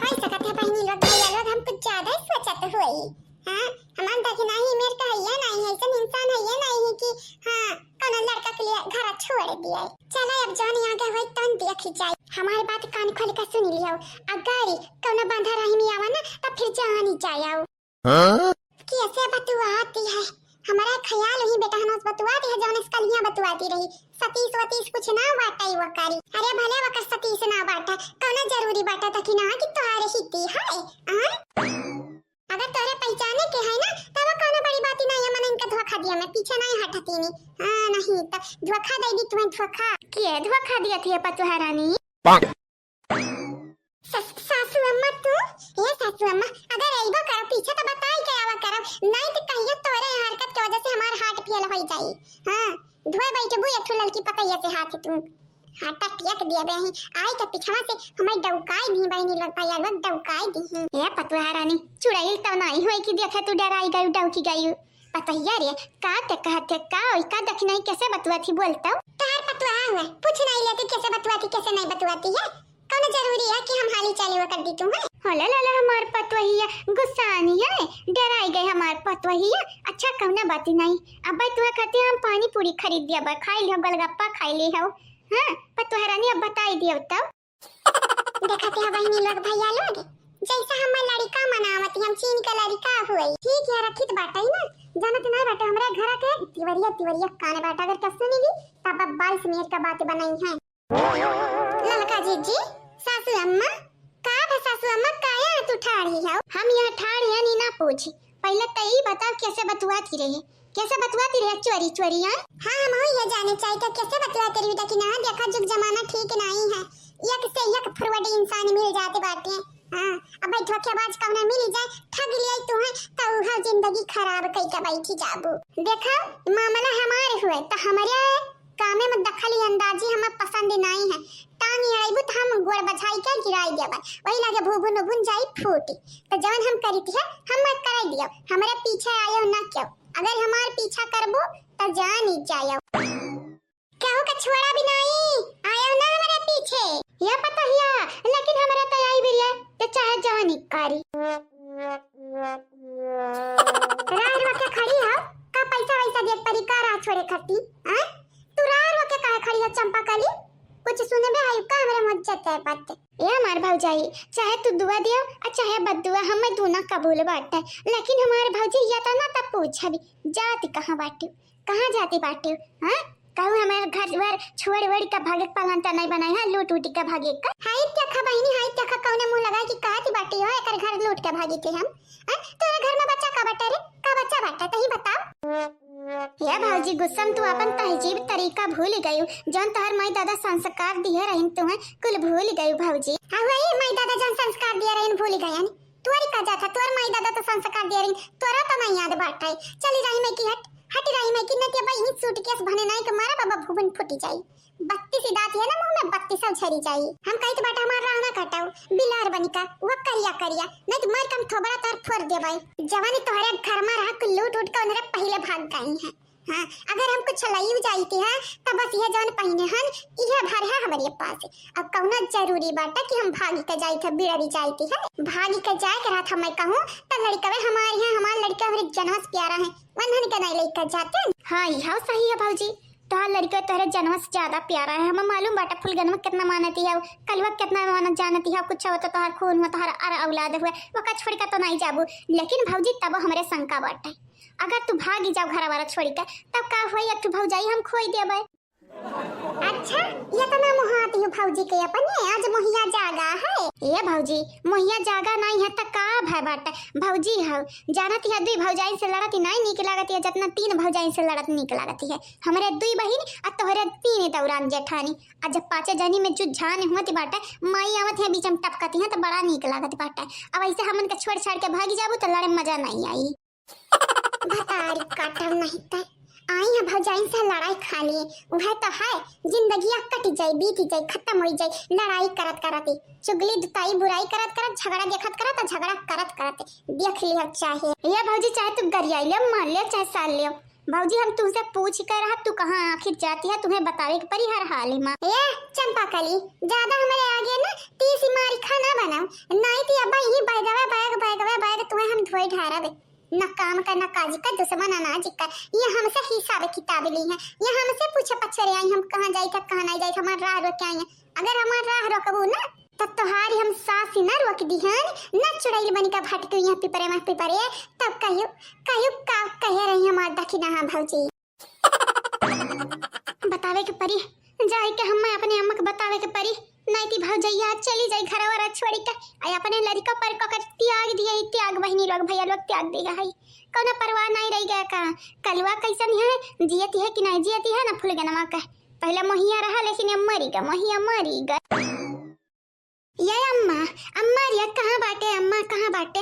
हाय सकत है बहिनी लोग, भैया लोग, हम कुछ ज्यादा ही सोचत हुई। हाँ, हमार दखिना ही मेर का है ये नहीं, ऐसन इंसान है ये नहीं कि हाँ, कोनो लड़का के लिए घर छोड़ दिया। चला अब जौन यहाँ के होई तौन देखी जाई। हमारी बात कान खोल के सुन लियो। अगर कौनो बंधा राही में आवा ना, तब फिर जानी जाओ। हाँ? कैसे बतुआती है? हमारा ख्याल ही बेटा हनोस बतुआती है, जौन इस कलियां बतुआती रही। सतीश वतीश कुछ ना बाटे वो करी। अरे भले वकर सतीश ना बाटे, कौनो जरूरी बाटे तकी ना कि तोहारे हिती है, हाँ? अगर तोरे पहचाने के है ना, तब कौनो बड़ी बात ही नहीं है, मन इनका धोखा दिया, मैं पीछे नहीं हटती नहीं। हाँ, नहीं तो धोखा दे दी तुम्हें, धोखा। के धोखा दिया थी पतोहा रानी? सस-, सासू अम्मा तू, ए सासू अम्मा, अगर अइबो करो पीछे तो बताई के आवा करो, नहीं तो कहियो तोरे हरकत के वजह से हमार heart fail होई जाई। हाँ, धोए बैठबू एक ठो ललकी पतैया से हाथ तू। हाटा पियक दिया बे ही, आई के पिछवा से हमें डौकाई दी बहिनी लोग, भैया लोग डौकाई दी ही। ए पतोहा रानी, चुड़ैल तो नहीं होई कि देखे तू डराई गयू, डौकी गयू। पतोहिया रे, का ते कहत है, का ओई का दखिनाई कैसे बतुआती बोलतौ? तोहार पतोहा हुआ, पूछ नहीं लेके कैसे बतुआती, कैसे नहीं बतुआती है? कौनो जरूरी है कि हम हाली चाले वो कर दी तू है? होले ले ले हमार पतोहिया, गुस्सानी है, डराई गई हमार पतोहिया। अच्छा कौनो बात नहीं, अब भाई तुहे खातिर हम पानी पूरी खरीद दिया बा, खाई लियो, गोलगप्पा खाई ली हो। हाँ, पतोहा रानी अब बताई दियो तब। देखते हैं बहिनी लोग, भैया लोग, जैसा हम लड़का मनावत ही, हम चीन का लड़का हुए। ठीक है, रखित बाटे ही ना, जानत ना बाटे हमरा घर के तिवरिया, तिवरिया कान बाटे, अगर कस सुनी ली तब अब बाल समेत का बात बनाई है। ललका जीजी, सासू अम्मा, का भा सासू अम्मा, काहे तू ठाड़ी हो? हम यहाँ ठाड़ है नी ना पूछी, पहले तो ई बताओ कैसे बतुआती रही, कैसे बतुआती रही चोरी चोरी, हाँ? हाँ, हम ये जाने चाहिए तो कैसे बतुआती रही, लेकिन हाँ, देखा जुग जमाना ठीक नहीं है, एक से एक फुरवडी इंसान मिल जाते बाटे। हाँ, अब भाई धोखेबाज कौनो मिल जाए, ठग लिया तू है, तो उहा जिंदगी खराब कई के बैठी जाबू। देखा, मामला हमारे हुए, तो हमारे कामे में दखल अंदाजी हमें पसंद नहीं है। टांग अड़ाइबू तो हम गोड़ बझाई के गिराई देबे, वही लगे भुभुन उभुन जाई फूटी। तो जवन हम करीत है, हम मत कराई दियो, हमरे पीछे आयो ना क्यों। अगर हमार पीछा करबू तो जान ही जायो। केहू के छोड़ा भी नहीं, आयो ना हमरे पीछे। ये पतोहिया, लेकिन हमरे तो आई भी रे, ते चाहे जवानी कारी। राह रुआ के खड़ी हो, का पैसा वैसा देत परी का राह छोड़े खाती? हाँ? तू राह रुआ के काहे खड़ी हो चंपा कली? कुछ सुनबे है का हमरे मुँह जते बात? ए हमार भौजाई, चाहे तू दुआ दियो आ चाहे बददुआ, हमें दूना कबूल बाटे, लेकिन हमार भौजी ये तो ना तब पूछबी, जात कहाँ बाटे, कहाँ जाती बाटे? हाँ, कहू हमार घर वर छोड़ वड़ के भागे के पालन त नहीं बनाई है, लूट उट के भागे का। हाय देखा बहिनी, हाय देखा कौने मुँह लगाई कि कहती बाटे हो, एकर घर लूट के भागी थे हम। हाँ, तोरे घर में बच्चा का बाटे रे, का बच्चा बाटे, तही बताओ। हे भौजी, गुस्सा में तू अपन तहजीब तरीका भूल गयू, जौन तोहर माई दादा संस्कार दिहे रहिन तुहे, कुल भूल गयू भौजी। हाँ, वही माई दादा जौन संस्कार दिहे रहिन भूल गयन। तोरी का जाता, तोर माई दादा तो संस्कार दिहे रहिन, तोरा तो नहीं याद बाटे। चली रही मैं की हट, हट रही मैं की, नहीं तो भाई यही सूटकेस भने नहीं के मारा बाबा भुवन फूटी जाई। बत्तीस ही दांत है ना मुंह में, बत्तीस सब झरी जाई। हम कही तो बाटा हमार राह ना कटाऊ, बिलार बनी का, वो करिया करिया, नहीं तो मार कम थोबड़ा तार फोड़ देबै। जवानी तोहरे घर में रहा कुल लूट उट के उनरे पहले भाग गई है। हाँ, अगर हम कुछ लई जाइते हैं, तब बस यह जौन पहिने हन, इहे भर है हमरे पास। अब कौनो जरूरी बाटे कि हम भागी के जाइत है, बिड़री जाइती है। भागी के जाए के रहत हमें कहूँ, त लड़कवे हमारे हैं, हमार लड़का हमरे जनवा से प्यारा है, वंधन के नहीं लेकर जाते। हाँ, यह सही है भौजी, तोहार लड़का तोहरे जनवा से ज्यादा प्यारा है। हमें मालूम बाटे फुलगनवा कितना मानती है, कलवा कितना मानत जानती है, कुछ हो तो तोहार खून हुआ, तोहार अर औलाद हुए, वका छोड़ के तो नहीं जाबू। लेकिन भौजी तब हमरे शंका बाटे, अगर तू भागी जाओ घर वाला छोड़ के, तब का हुआ, एक ठो भौजाई हम खोई देबे। अच्छा, ये तो ना मुहाती हो भौजी के अपने, आज मोहिया जागा है। ए भौजी, मोहिया जागा नहीं है त का भय बाटे? भौजी हौ, जानत है दुई भौजाई से लड़त ही नहीं नीक लागत है, जितना तीन भौजाई से लड़त नीक लागत है। हमरे दुई बहिन आ तोहरे तीन दौरान जेठानी, आ जब पाँचे जनी में जुझान हुआ बाटे, माई आवत है बीच में टपकती है तो बड़ा नीक लागत बाटे। अब ऐसे हमन के छोड़ छाड़ के भागी जाबू तो लड़े में मजा नहीं आई। भतारी काटल नहीं त आई है भौजाइन से लड़ाई खाली, उहे तो है जिंदगिया कट जाई, बीत जाई, खत्म हो जाई, लड़ाई करत करत ही, चुगली दुताई बुराई करत करत, झगड़ा देखत करत, झगड़ा करत करत देख लिया चाहे। ये भौजी चाहे तू गरियाई ले, मार ले, चाहे साल ले, भौजी हम तुमसे पूछ के रहा, तू कहाँ आखिर जाती है, तुम्हें बतावे के परी हर हाल में। ए चंपा कली, ज्यादा हमारे आगे ना तीसी मारी खाना बनाओ, नहीं तो अब यही बैगवे बैग, बैगवे बैग तुम्हें हम धोए ढारब। न काम का, न काज का, दुश्मन अनाज का। ये हमसे हिसाब किताब ली है, ये हमसे पूछे पछोरे आई, हम कहाँ जाई था, कहाँ नहीं जाई था, हमार राह रोके आई है। अगर हमार राह रोकबू ना, तो तोहारी हम सास ही ना रोक दी है, ना चुड़ैल बनी का भटकू यहाँ पिपरे में पिपरे। तब कहियो, कहियो का कहे रही हमार दखिना, हाँ भौजी। बतावे के परी, जाए के हम्मे अपने अम्मा के बतावे के परी। नहीं ती भौजैया चली जाई घरवा छोड़ी के, आ अपने लड़का पर को कर त्याग दिए ही, त्याग बहिनी लोग, भैया लोग त्याग दिए है। कौनो परवाह नहीं रह गया का? कलवा कैसन है, जियती है कि नहीं जियती है ना फुलगनवा का। पहले मोहिया रहा लेकिन अब मरी गा, मोहिया मरी गा। ये अम्मा, अम्मा रे, कहाँ बाटे अम्मा, कहाँ बाटे?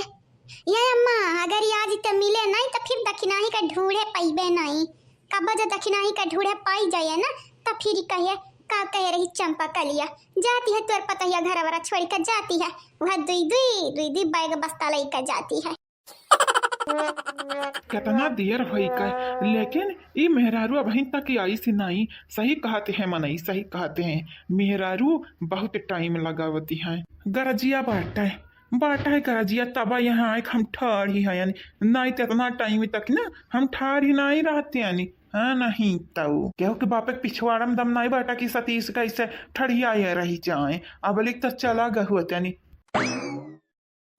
ये अम्मा, अगर ये आज ते मिले नहीं तो फिर दखिनाही का ढूढ़े पइबे नहीं। कब जो दखिनाही का ढूढ़े पाई जाए ना, तो फिर कहे, का कहे रही चंपा कलिया, जाती है तोर पतैया घरवा छोड़ी के जाती है, वह दुई दुई, दुई दुई बैग बस्ता लई के जाती है। कितना देर होई का, लेकिन ई मेहरारू अबहिन तक आई से नाई। सही कहते हैं मनई, सही कहते हैं, मेहरारू बहुत टाइम लगावती हैं। गरजिया बाटा है, बाटा है गरजिया, तबा यहाँ आए हम ठाड़ ही हैं, यानी नाई तो इतना टाइम तक ना हम ठाड़ ही नाई रहते यानी। हाँ, नहीं तो केहू के बापे के पिछवाड़ा में दम नाई बाटा कि सतीश कैसे ठड़िया रही जाए। अब लिख तो चला गहुआ यानी।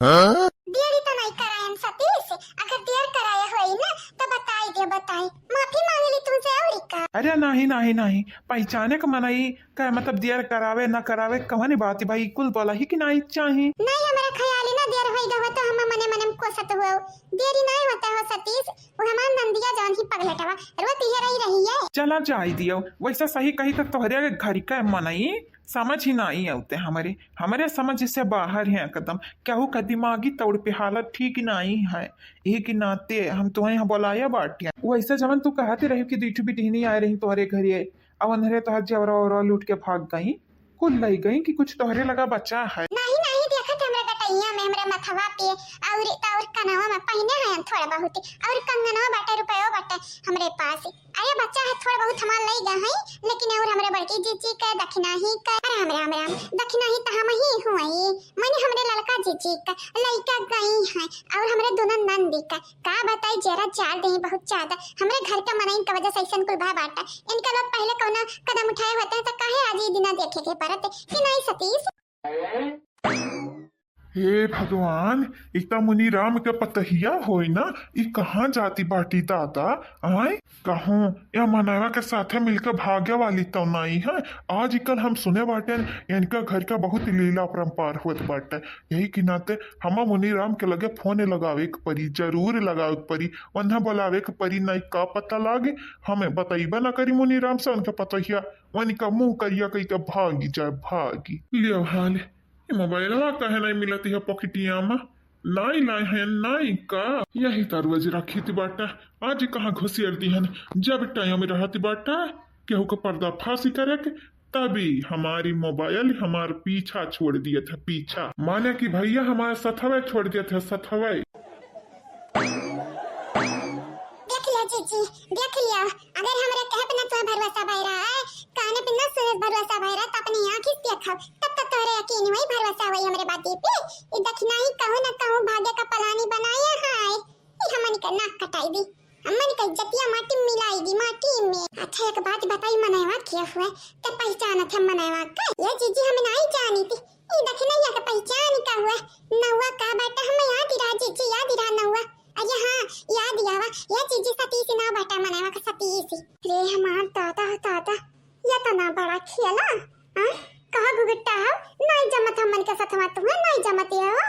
देरी तो नहीं करायन सतीश, अगर देर कराए होई ना तो बताई दे, बताई, माफी मांग ली तुमसे और का। अरे नहीं, नहीं, नहीं, पहचाने का मनई का मतलब देर करावे ना करावे कवनी बात है भाई, कुल बोला ही कि नहीं चाही। नहीं, हमारा ख्याल ही ना देर होई गवा तो हम मने मने में कोसत हुआ। देरी नहीं होता हो सतीश, वो हमार नंदिया जौन ही पगलेटवा रोती है रही रही है। चला जाई दियो, वैसे सही कही तो तोहरे घर का मनई समझ ही नाई आवते हमरे, हमरे समझ से बाहर है एकदम। केहू का दिमागी तौर पे हालत ठीक नाई है, यही के नाते हम तुम्हें यहाँ बुलाया बाटिया। वैसे जवन तू कहते रही कि दुई ठो बिटिहनी आए रही तोहरे घरे, अब अंधरे तोहर जवरा ओवरा लूट के भाग गई, कुल लई गई कि कुछ तोहरे लगा बचा है? नहीं, नहीं, देखत हमरा गटैया में, हमरा मथवा पे और, और कनवा में पहने हैं थोड़ा बहुत, और कंगनवा बाटे, रुपयो बाटे हमरे पास। अरे बच्चा है, थोड़ा बहुत हमार लई गा है, लेकिन और हमरे बड़की जीजी के दखिनाही के, अरे राम, राम, राम, दखिनाही तो हम ही हुई, माने हमरे ललका जीजी के लइका गई हैं, और हमरे दोनों नंदी के। का बताई, जरा जाड़ देही बहुत ज्यादा, हमरे घर के मनइन के वजह से ऐसन कुल भा बाटा। इनका लोग पहले कौनो कदम उठाए होते हैं तो काहे आज ये दिना देखे के पड़त कि नहीं सतीश? हे भगवान, ई त मुनि राम के पतहिया होय ना, ई कहाँ जाती बाटी दादा? आय, कहूँ या मनवा के साथे मिलके भागे वाली तो नाई है। आजकल हम सुने बाटे, इनका घर का बहुत लीला अपरंपार होत बाटे। यही के नाते हम मुनि राम के लगे फोन लगावे के परी, जरूर लगावे के परी, उन्हें बुलावे के परी, नहीं का पता लागे, हमें बतइबे ना करी मुनि राम से उनके पतहिया, उनका मुंह करिया कई के भागी जाए, भागी। लियो हाल, ई मोबाइलवा काहे नहीं मिलत है पॉकेटिया में? नाई लाए हैं, नाई का? यही त रोज रखित बाटा, आज कहाँ घुसियर दिहन? जब टाइम रहत बाटा, केहू के पर्दाफाशी करे के, तभी हमारी मोबाइल हमार पीछा छोड़ दिया था, पीछा। माने कि भैया हमारे सथवे छोड़ दिया था, सथवे। देख लिया जीजी, देख लिया, अगर हमरे कहे पे ना तुम्हें भरोसा भय रहा है, काने पे ना सुने भरोसा भय रहा, तो अपनी आँखी से देखब, तब तक तोहरे यकीन हुई, भरोसा हुई हमरे बाती पे। ई दखिनाही कहूँ ना कहूँ भागे का पलानी बनाया है, ई हमन के नाक कटाई दी, हमन के इज्जतिया माटी में मिलाई दी, माटी में। अच्छा एक बात बताई, मनवा के हुए, ते पहचानत है मनवा का? ये जीजी हम नहीं जानी थी, ई दखिनैया के पहचान का हुआ? नौवा का बाटा, हम याद ही रहा जीजी, याद ही रहा नौवा। अरे हाँ, याद ही आवा, ये जीजी सतीश ना बाटा, मनवा का सतीश। रे हमार दादा, दादा, ये तो ना बड़ा खेला, हाँ? कहा घुघुट्टा हो, नाई जमत हमन के सथवा तुम्हें, नाई जमत ये हो।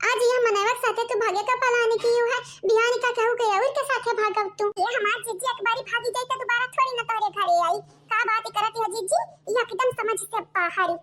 आज ये मनवा के साथे तू भागे का पलानी की है, बिहान का कहू के और के साथे भागव तू। ये हमार जीजी एक बारी भागी जाई तो दोबारा थोड़ी ना तोहरे घरे आई। का बात करत हो जीजी, ये एकदम समझ से बाहर।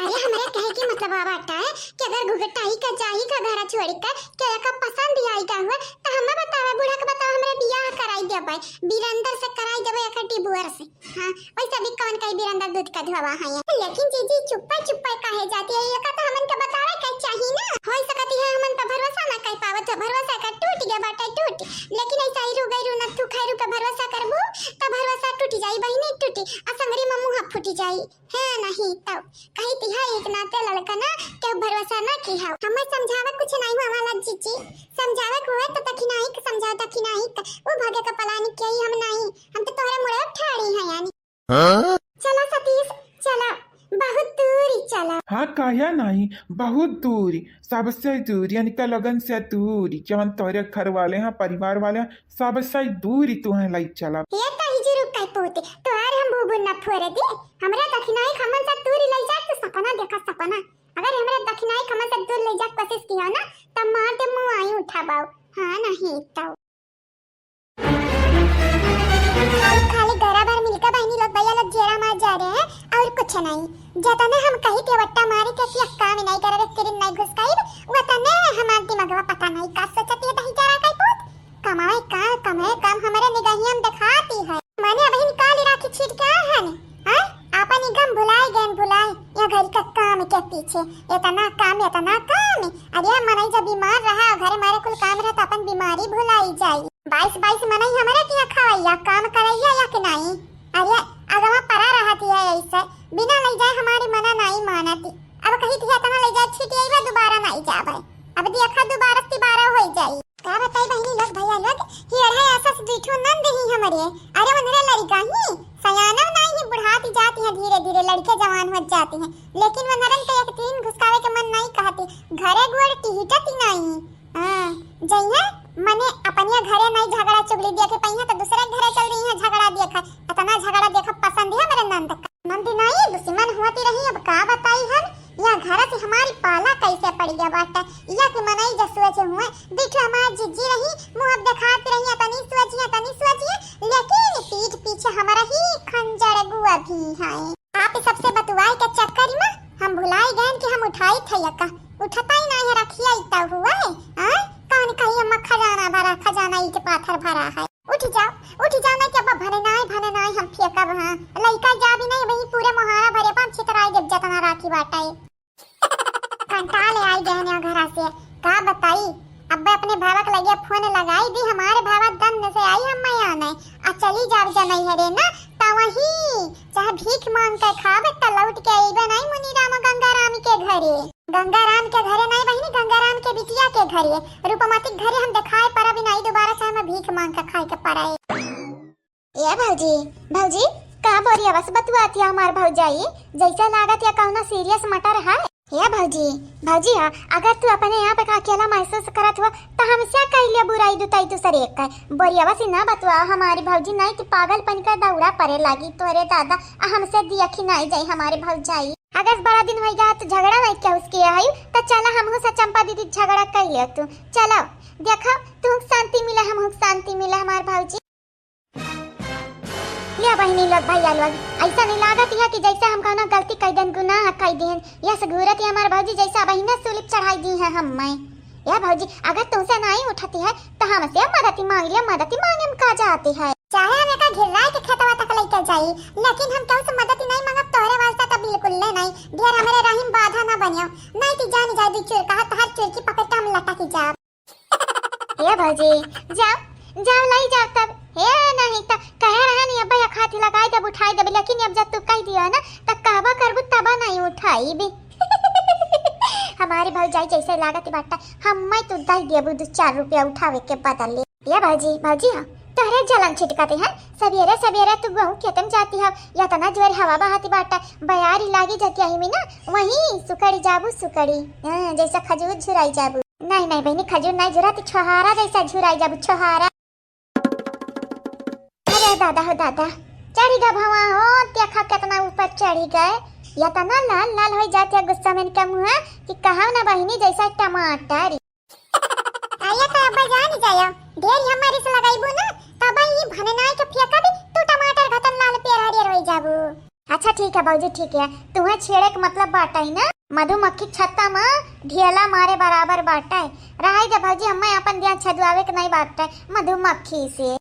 अरे हमरे कहे के मतलब आ बाटा है कि अगर घुघटाई का जाई का घरा छोड़ी का, के एका पसंद आई का हुआ, तो हमें बतावे, बूढ़ा के बतावे, हमरे बियाह कराई देबे, बीरेंद्र से कराई देबे, एकर डिवोर्स। हाँ, वैसे भी कौन कही बीरेंद्र दूध का धोवा है। लेकिन जीजी चुप्पा चुप्पा काहे जाती है, एका तो हमन के बतावे के चाही ना। हो सकती है हमन पे भरोसा ना कर पावत हो, भरोसा का टूट गया बाटे, टूट। लेकिन ऐसा ही रुगई रू नथु खैरू पे भरोसा करबू, तो भरोसा टूट जाई बहिनी, टूटी। आ संगरी में मुँह फूटी जाई। हाँ, नहीं तो कही तिहा एक नाते लड़का ना, केहू भरोसा ना किहा। हमें समझावे कुछ नहीं हुआ वाला जीजी, समझावे को है तो दखिनाही के समझाओ, दखिनाही के। वो भागे का पलानी किया ही हम नहीं, हम तो तोहरे मुड़े ठाड़ी हैं यानी। हाँ? चला सतीश, चला, बहुत दूरी चला। हाँ, काया नहीं, बहुत दूरी, सबसे दूरी, यानी का लगन से दूरी, जवन तोहरे घर वाले हैं, परिवार वाले हैं, सबसे दूरी तुहें लई चला। ये तो ही जुरुक कह पोते, तोहार हम भूबुन न फोरे दे, हमरा दखिनाही खमन से दूरी लई जा, तू सपना देखा सपना। अगर हमरा दखिनाही खमन से दूर लई जा कोशिश किया ना, तब मार दे मुँह आई उठा बाऊ। हाँ, नहीं तो। खाली, खाली गरा भर मिलकर बहनी लोग, भैया लोग जेरा मार जा रहे हैं और कुछ नहीं। जतने हम कही थे वट्टा मारे के कि अब काम नहीं करे, एक किरिन नहीं घुसकाई, वतने हमार दिमागवा पता नहीं का सोचती है दही जरा का पूत। कमाए का, कमाए काम हमारे निगाहिया में दिखाती है। माने अबहिन काली राखी छीट के आए हैं, हैं? आपन ही गम भुलाए गए, भुलाए। या घर का काम के पीछे इतना काम, इतना काम। अरे मनई जब बीमार रहा, घरे मारे कुल काम रहा, तो अपन बीमारी भुलाई जाई। बाईस बाईस मनई हमरे किहाँ खवैया, काम करैया या कि नाई? अरे, अगवा परा रहत है ऐसे, बिना लई जाए हमारी मना नाई मानती। अब कही थी इतना लई जाए, छिट अइबे, दोबारा नाई जाबे। अब देखा, दोबारा तिबारा होई जाई। का बताई बहिनी लोग, भैया लोग, ही अढ़ाई आसा से दुई ठो नंद ही हमरे। अरे, उनरे लड़िका ही, सयानव नाई ही, बुढ़ाती जाती हैं धीरे धीरे, लड़के जवान होत जाती हैं, लेकिन उनरन के एक तीन घुसकावे के मन नाई कहती, घरे गोड़ टिहिटत ही नाई। हाँ, जइहे मने अपनिया घरे नाई झगड़ा चुगली देखे पइहे तो दूसरे घरे चल रही है झगड़ा देखे। इतना झगड़ा देखा पसंद है मेरे नंद का। नंद नाई दुश्मन होती रही, अब का बताई हम, या घर से हमारी पाला कैसे पड़ गया बाटे। या कि मनई जसुआ जे हुए, देखो हमार जीजी रही, मुँह अब दिखात रही, तनी सोचिए, तनी सोचिए, लेकिन पीठ पीछे हमारा ही खंजर गुआ भी है। आप सबसे बतुआए के चक्कर में हम भुलाई गए कि हम उठाई थे यका, उठता ही नहीं है, रखिया इतना हुआ है। हाँ? कौन कही हम खजाना भरा, खजाना ईट पाथर भरा है। उठ जाओ, उठ जाओ, नहीं कि अब भने नाई, भने नाई हम फेंकब, हाँ। लइका जा भी नहीं, वही पूरे मोहारा भरे पाम छितराई देब, जतना राखी बाटे। कंटाल आई गहन या घरा से, का बताई। अब अपने भावा के लगे फोन लगाई दी, हमारे भावा दन से आई हम मैं आने, आ चली जाब जनई हरे ना, त वही चाहे भीख मांग के खाब, त लौट के अइबे नहीं मुनीराम गंगाराम के घरे। गंगाराम के घरे नहीं बहिनी, गंगाराम के बिटिया के घरे, रूपमती के घरे हम देखाए परब नहीं दोबारा, चाहे मैं भीख मांग के खाए के पड़े। ए भौजी, भौजी, का बोरिया बस बतुआत है हमार भौजाई, जैसे लागत है कौनो serious matter है। ए भौजी, भौजी हाँ, अगर तू अपने आप का अकेला महसूस करत हो, तो हमसे कह लिया बुराई दुताई दूसरे एक का। बोरिया बस ना बतुआ हमारी भौजी, नहीं तो पागलपन का दौरा पड़े लागी तोरे दादा, आ हमसे दिया खिनाई जाई हमारे भौजाई। अगर बड़ा दिन होई गया तो झगड़ा नहीं क्या उसके आई, तो चला हमहू से चंपा दीदी झगड़ा कर लियो तू। चलो, देखो, तू शांति मिला, हमहू शांति मिला हमार भौजी। ले बहिनी लोग, भैया लोग, ऐसा नहीं लागत है कि जैसे हम कौनो गलती कर देन, गुनाह कर देन। यस घूरत है हमार भौजी, जैसे बहिना सूली चढ़ाई दी है हम मैं। या भौजी, अगर तुमसे नहीं उठती है, तो हमसे मदद मांग लिया, मदद मांगे में का जाती है। चाहे हम एका घिर्राए के खेतवा तक लेके जाई, लेकिन हम केहू से मदद नहीं मांगब, तोहरे वास्ते तो बिल्कुल ले नहीं। ढेर हमरे राही में बाधा ना बनियो, नहीं तो जान जाए दू चुरका, तोहर चुरकी पकड़ के हम लटक जाब। ए भौजी, जाओ, जाओ, लाई जाओ तब। हे, नहीं तो कहे रहे नहीं, अब या खाती लगाई देब, उठाई देब, लेकिन अब जब तू कह दिया ना, तब कहबा करबू तबा नहीं उठाई भी। हमारी भौजाई जैसे लागत बाटा, हम मैं तू दे देबू दो चार रुपया उठावे के बदले। ए भौजी, भौजी हाँ, तोहरे जलन छिटकते हैं। सवेरे सवेरे तू गहूँ खेतम जाती हो, या तना जोर हवा बहाती बाटा, बयारी लागी जाती आई में ना, वहीं सुकड़ी जाबू सुकड़ी। हाँ, जैसा खजूर झुराई जाबू। नहीं, नहीं बहिनी, खजूर नहीं झुरा, तू छोहारा जैसा झुराई जाबू, छोहारा। अरे दादा हो दादा, चढ़ी गा भवा हो, देखा कितना ऊपर चढ़ी गए। या तना लाल लाल हो जाती है गुस्सा में इनका मुँह कि कहा ना बहिनी जैसा टमाटर। अरे तो अब जान जायो, ढेर हमारी से लगाईबू ना, तब ये भननाई के फेंका भी तू टमाटर घतन लाल पेर हरियर हो जाबू। अच्छा ठीक है भौजी, ठीक है, तुम्हें छेड़े के मतलब बाटा ही ना, मधुमक्खी छत्ता में ढेला मारे बराबर बाटा है। रहाई दे भौजी, हमें अपन ध्यान छदुआवे के नहीं बाटा है मधुमक्खी से।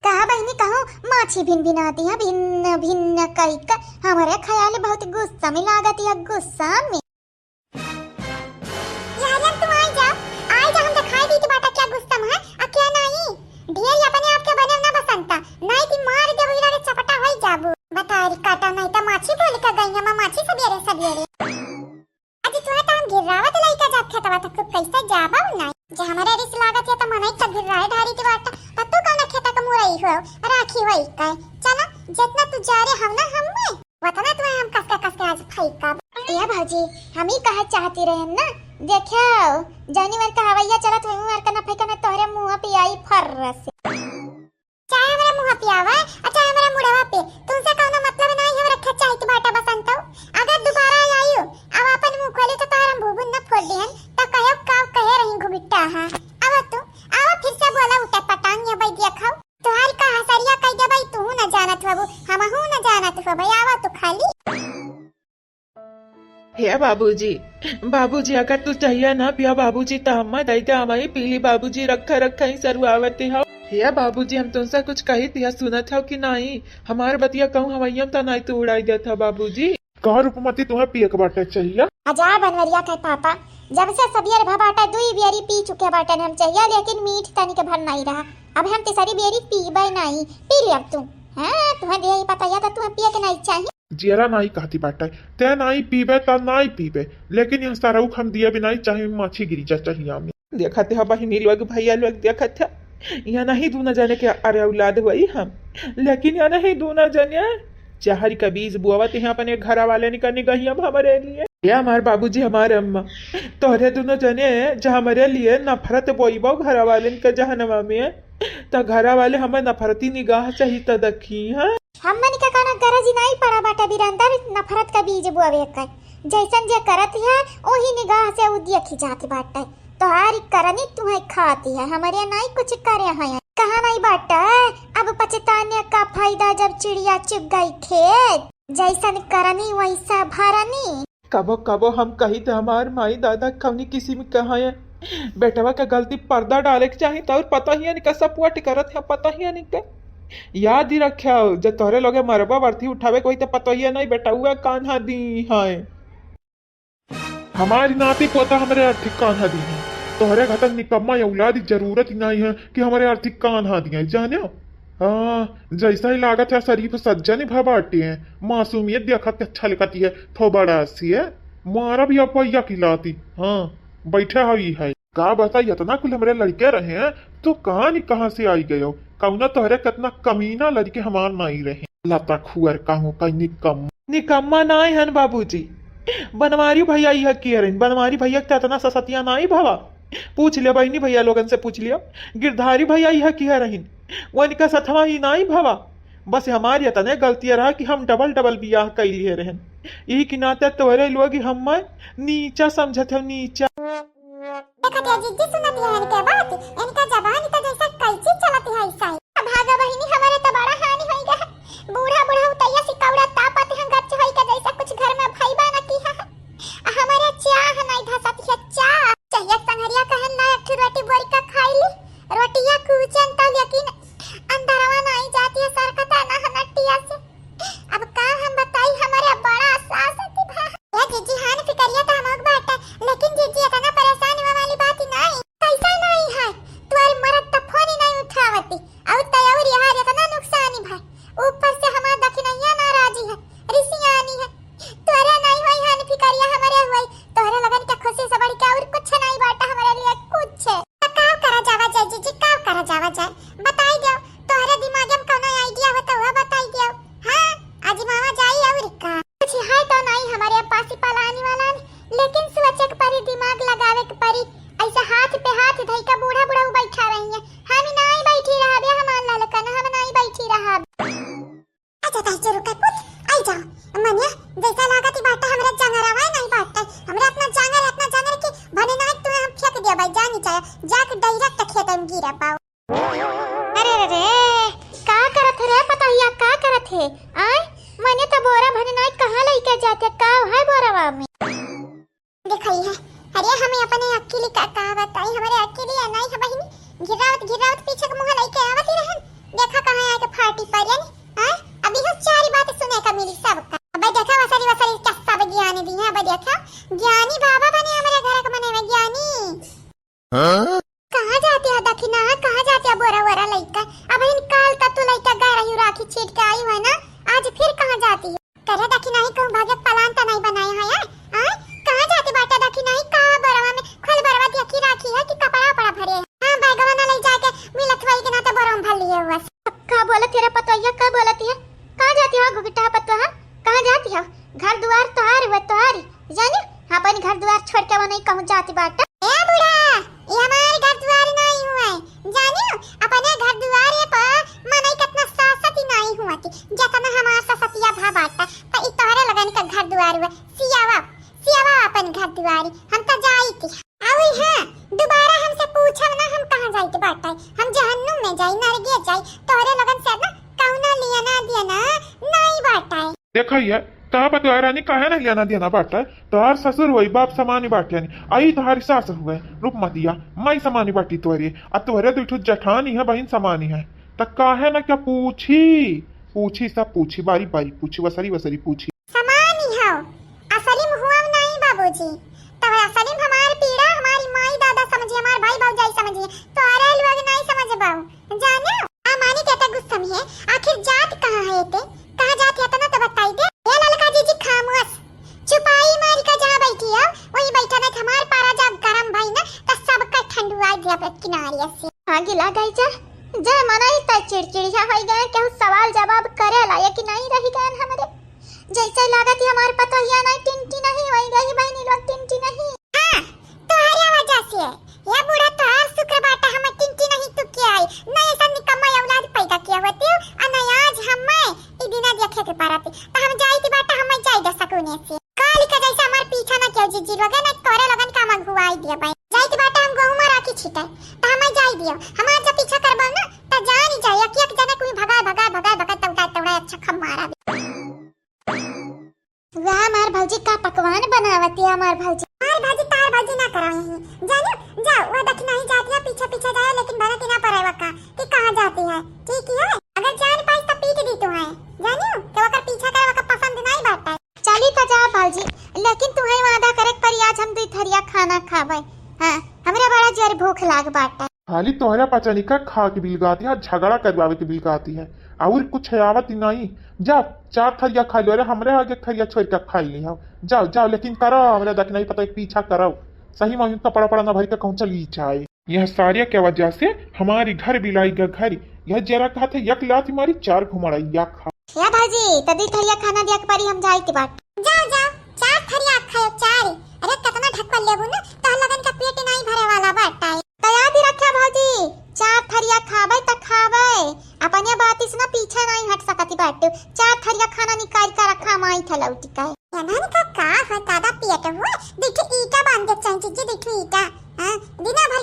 कहा बहिनी, कहूँ माछी भिन भिनाती है, भिन्न भिन्न कई का। हमारे ख्याल बहुत गुस्सा में लागत है, गुस्सा में। यार, यार, तू आई जा, आई जा, हम दिखाई दी कि बाटा क्या गुस्सा में है, आ क्या नहीं। ढेर ही अपने आप के बने ना बसंता, नहीं ती मार देबू इधर चपटा होई जाबू। बता रे काटा राखी वही कहे, चला, जितना तू जा रहे हम ना, हम में, उतना तुम्हें हम कस के, कस के आज फेंकब। ए भौजी, हम ही कहे चाहती रहे ना, देखो, जौनी मार का हवैया चलत, वही मार का ना फेंकब, ना तोहरे मुंह पे आई फर्र से। चाहे हमरा मुंह पे आवे, आ चाहे हमरा मुड़वा पे, तुमसे कौनो मतलब नहीं, हम रखे चाहित बाटा बसंतो। अगर दोबारा आयु, अब अपन मुंह खोले तो तोहर हम भूबुन न फोड़ दिहन, तो कहो का कहे रही घुबिट्टा, हाँ। अब तू, अब फिर से बोला उठे पटांग, ये बैदिया खाओ। तोहार का हसरिया कह देबै, तू न जानत हबू, हमहू न जानत हबै, आवा तू खाली। हे बाबूजी, बाबूजी, अगर तू चाहिया ना पिया बाबूजी, त हम्मा दई दे, हम ही पी ली बाबूजी, रखा रखा ही सरुआवत हो। हे बाबूजी, हम तुमसे कुछ कही थिया, सुनत हो कि नहीं? हमार बतिया कहूँ हवैया में त नहीं तू उड़ाई देत हो बाबूजी। का रूपमती, तुम्हें पिए के बाटे चाहिया? अजा बनवरिया के पापा, जब से सबियर भा बाटे, दुई बियरी पी चुके बाटे हम चाहिया, लेकिन मीठ तनिक भर नहीं रहा। अब हम तीसरी बियरी पीबे नहीं, पी ले अब तू। हाँ, तुम्हें दे ही पता या तो तुम्हें पिए के नहीं चाहिए। जियरा नाई कहती बाटे, ते नाई पीबे त नाई पीबे, लेकिन यह सरऊ हम दिए भी नाई चाहे माछी गिरी जा चाहिया में। देखत ह बहिनी लोग, भैया लोग, देखत ह, यह नहीं दूना जने के अरे औलाद हुई हम, लेकिन यह नहीं दूना जने जहर का बीज बोवत हैं अपने घरा वाले निका निगहिया में हमरे लिए। ये हमार बाबूजी, हमार अम्मा, तोहरे दोनों जने जो हमरे लिए नफरत बोईबो घरा वाले निका जहनवा में, त घरा वाले हमें नफरती निगाह से ही त देखी, हाँ? हमन के कौनो गरज नाई पड़ा बाटे बिरांदर नफरत का बीज बोवे के। जैसन जे करत है, ओही निगाह से उ देखी जात बाटे। तोहारी करनी तुहे खाती है, हमरे नाई कुछ करे हैं। कहा नाई बाटे, अब पछताने का फायदा जब चिड़िया चुग गई खेत। जैसन करनी वैसा भरनी। कबो कबो हम कही त हमार माई दादा कौनी किस्म के हैं। बेटवा के गलती पर्दा डाले के चाही, त और पता ही नहीं का सपोर्ट करत है, पता ही नहीं का। याद ही रख्या, जब तोहरे लोगे मरबा बर्थी उठावे के होई त पता ही नहीं बेटवा कान्हा दी है। हमारी नाती पोता हमरे अर्थी कान्हा दी है। तोहरे घटन निकम्मा या औलाद की जरूरत ही नहीं है कि हमरे अर्थी कान्हा दी है, जाने? हाँ, जैसा ही लागत है शरीफ सज्जन ही भा बाटे हैं। मासूमियत देखत के अच्छा लगती है, थो बड़ा सी है। मारा भी अपैया की लाती। हाँ, बैठा हुई है। का बताई, इतना कुल हमरे लड़के रहे हैं, तो कहाँ नहीं कहाँ से आई गयो। कौना तोहरे कितना कमीना लड़के हमार नहीं रहे। लता खुअर कहूँ का निकम्मा। निकम्मा नाई हन बाबूजी। बनवारी भैया यह किया रहिन। बनवारी भैया के इतना ससतिया नाई भवा। पूछ लिया बहिनी भैया लोगन से पूछ लिया। गिरधारी भैया यह किया रहिन। वो इनका सथवा ही नाई भवा। बस हमारी इतने गलतियाँ रहा कि हम डबल डबल बियाह कई लिए रहन। यही के नाते तोहरे लोग हम नीचा समझत हो, नीचा। देखत या जिज्जी सुनत या इनके बात, इनका जबान तो जैसा कैंची चलत है ऐसा ही। भागा बहिनी, हमारे तो बड़ा हानि होई गया। बूढ़ा बूढ़ा उतैया सिकौड़ा तापत हैं गच होई के जैसा कुछ घर में भईबा न की है। आ हमारे चाह नहीं धसत है चाह। चाहिए संगरिया कहन ना एक ठो रोटी बोरी का खाई ली। रोटिया कूचन तो लेकिन अंधरवा नहीं जाती है सरकता ना हनटिया से। अब का हम बताई, हमारे बड़ा सास थी भा। ए जीजी, हाँ न फिकरिया तो हमक बाटे, लेकिन जीजी इतना परेशान हुआ वाली बात ही नहीं। कैसा नहीं है? तुम्हारी मरद तो फोन ही नहीं उठावती। अब तयौर यहाँ इतना नुकसान ही भाई। ऊपर से हमार दखिनैया नाराजी है, रिसियानी है। तोहरे नहीं होई हाँ न फिकरिया, हमारे होई। तोहरे लगन के खुशी से बढ़ के और कुछ नहीं बाटे हमारे लिए, कुछ। तो का करा जावा जाए जीजी, का करा जावा जाए? बताई दो, तोहरे दिमाग में कौनो आइडिया हो तो वह बताई दो। हाँ, आजमावा जाई और का। कुछ है तो नहीं हमारे पास ही पलानी वाला ने, लेकिन सोचे के परी, दिमाग लगावे के परी। ऐसे हाथ पे हाथ धई के बूढ़ा बूढ़ा बैठा रही है। हम नहीं बैठी रहबे हमार ललकन, हम नहीं बैठी रहब। अच्छा, तही चुरु के पुत, आई जाओ। मनिया, जैसा लागत ही बाटा, हमरा जंगरवा नहीं बाटा। हमरा अपना जंगर, अपना जंगर के भने ना तुम्हें हम फेंक दिया भाई, जानी चाहे, जाके direct खेत में गिरा पाओ। अरे रे रे, का करत है रे पतोहिया, का करत है? आय, मने तो बोरा भने ना कहाँ लइके जाते, का है बोरावा में? देखई है, अरे हमें अपने अकेली का, का बताई, हमारे अकेली या नहीं है बहिनी, गिरावत, गिरावत पीछे के मुँह लइके आवत ही रहन, देखा कहाँ आके फाटी परियन, हाँ? अभी हो चारी बात सुने का मिली सबका। अबे देखा वसरी, वसरी क्या सब ज्ञानी दी है, अबे देखा ज्ञानी बाबा बने हमारे घर के मने में ज्ञानी। हाँ? कहाँ जाती है दखिना, कहाँ जाती है बोरा वोरा लइका? अब इन काल का तू लइका गा रही राखी छीट के आई है ना, आज फिर कहाँ जाती है? करे दखिनाही कहूँ भागे पलान त नहीं बनाए है यार। आय, कहाँ जाती बाटे दखिनाही? का बरवा में खोल बरवा देखी राखी है कि कपड़ा उपड़ा भरे है? हाँ, बैगवा ना ले जाके मिलत हुआ के ना तो बरवा में भर लिए हुआ। का बोलत भैया का बोलती है? कहाँ जाती हो घुघुटा पतोहा? कहाँ जाती हो? घर दुआर तोहार हुआ तोहारी, जानी? अपन घर दुआर छोड़ के वो नहीं कहूँ जाती बाटा। ए बूढ़ा, ये हमार घर दुआर नहीं हुआ है, जानी? अपने घर दुआर ये पर मनई कितना सासत ही नहीं हुआ थी, जितना हमार ससतिया भा बाटा, तो ई तोहरे लगन का घर दुआर हुआ। सियावा, सियावा अपन घर दुआरी, हम तो जाई थी। अउर हाँ, दोबारा हमसे पूछब ना हम कहाँ जाइत बाटे। हम जहन्नुम में जाई, नरगे जाई, तोहरे लोगन से ना कौनो लेना देना नहीं बाटे। देखा ये, तोहार पतोह रानी काहे ना लेना देना बाटे? तोहार ससुर होई, बाप समानी बाटे यानी। आई तोहारी सास हुए, रूपमतिया, माई समानी बाटी तोहरे। आ तोहरे दुई ठो जठानी है, बहिन समानी है। त काहे ना क्या पूछी? पूछी, सब पूछी, बारी बारी पूछी, वसरी वसरी पूछी। समानी हौ, असलिम हुआ नहीं बाबूजी। तब असलिम हमार पीड़ा हमारी माई दादा समझी, हमार भाई भौजाई समझी, तोहरे लोग नहीं समझ बाऊ। जाने, आ मानी के तो गुस्सा में है, आखिर जात कहाँ है ते? कहाँ जात है तना तो बताई दे। ए ललका जीजी खामोश, चुपाई मारी का जहाँ बैठी हो, वही बैठा, नहीं तो हमार पारा जब गरम भई ना, तो सबका ठंडुआ दिया पे किनारे से। आगे ला गई जा, जय मनई त चिड़चिड़िया होई गए, केहू सवाल जवाब करे लायक ही नहीं रही गए हमरे। जैसे लागत ही हमार पतोहिया नहीं टिंटी नहीं होई गई, बहनी लोग टिंटी नहीं। हाँ, तोहरे वजह से। ये बूढ़ा तोहार शुक्र बाटा हम टिंटी नहीं तू के आई। नहीं ऐसा निकम्मा औलाद पैदा किया होती हो, आ नहीं आज हम ई दिना देखे के पारती। तो हम जाई थी बाटा हम जाई दे सकुने से। काली का जैसे हमार पीछा ना किया जीजी लोगे ना तोहरे लोगन का हम घुआई दिया भाई। जाई थी बाटा हम गहुमा राखी छिटे। तो हम जाई दिया। हमार जब पीछा करबा ना तो जान ही जाई। एक एक जने कोई भगाए भगाए भगाए भगाए तौड़ा तौड़ा अच्छा खम मारा। वाह, हमार भौजी का पकवान बनावती है हमार भौजी। हमार भौजी तार भौजी ना करा ही। जानो, जाओ, वो दखिना ही जाती है, पीछे पीछे जाए, लेकिन भनक ही ना पड़े वका कि कहाँ जाती है। ठीक है, अगर जान पाई तो पीट दी तुम्हें। जानो, कि वकर पीछा करे, वकर पसंद नहीं बाटे। चली तो जा भौजी, लेकिन तुम्हें वादा करे के परी आज हम दुई थरिया खाना खाबे। हाँ, हमरे बड़ा जोर भूख लाग बाटे। खाली तोहरा पचनिका खा के बिलगाती है, झगड़ा करवावे के बिलगाती है, और कुछ आवत ही नहीं। जाओ, चार थरिया खा लो। अरे, हमरे आगे थरिया छोड़ के खा ली हो। जाओ, जाओ, लेकिन करो, हमरे दखिना ही पता है, पीछा करो। सही में कपड़ा पड़ा ना भरी का कहूँ चली जाए। यह सारिया के वजह से हमारी घर बिलाई का घर, यह जरा कहा था, एक लात मारी, चार घुमड़ैया खा। या भौजी, त दुई थरिया खाना दिया के परी, हम जाई के बाट। जाओ, जाओ, चार थरिया खायो, चार। अरे, कितना ढकल लेबू ना, तोहर लगन का पेट नहीं भरे वाला बाटे। त याद ही रखा भौजी, चार थरिया खाबे त खाबे, अपने बात से ना पीछे नहीं हट सकती बाटू। चार थरिया खाना निकाल के रखा, माई था लौटी का। इन्हन का का हो दादा पेट हुए, देखी ईटा बांध के चाहिए, देखी ईटा। हाँ, दिना भर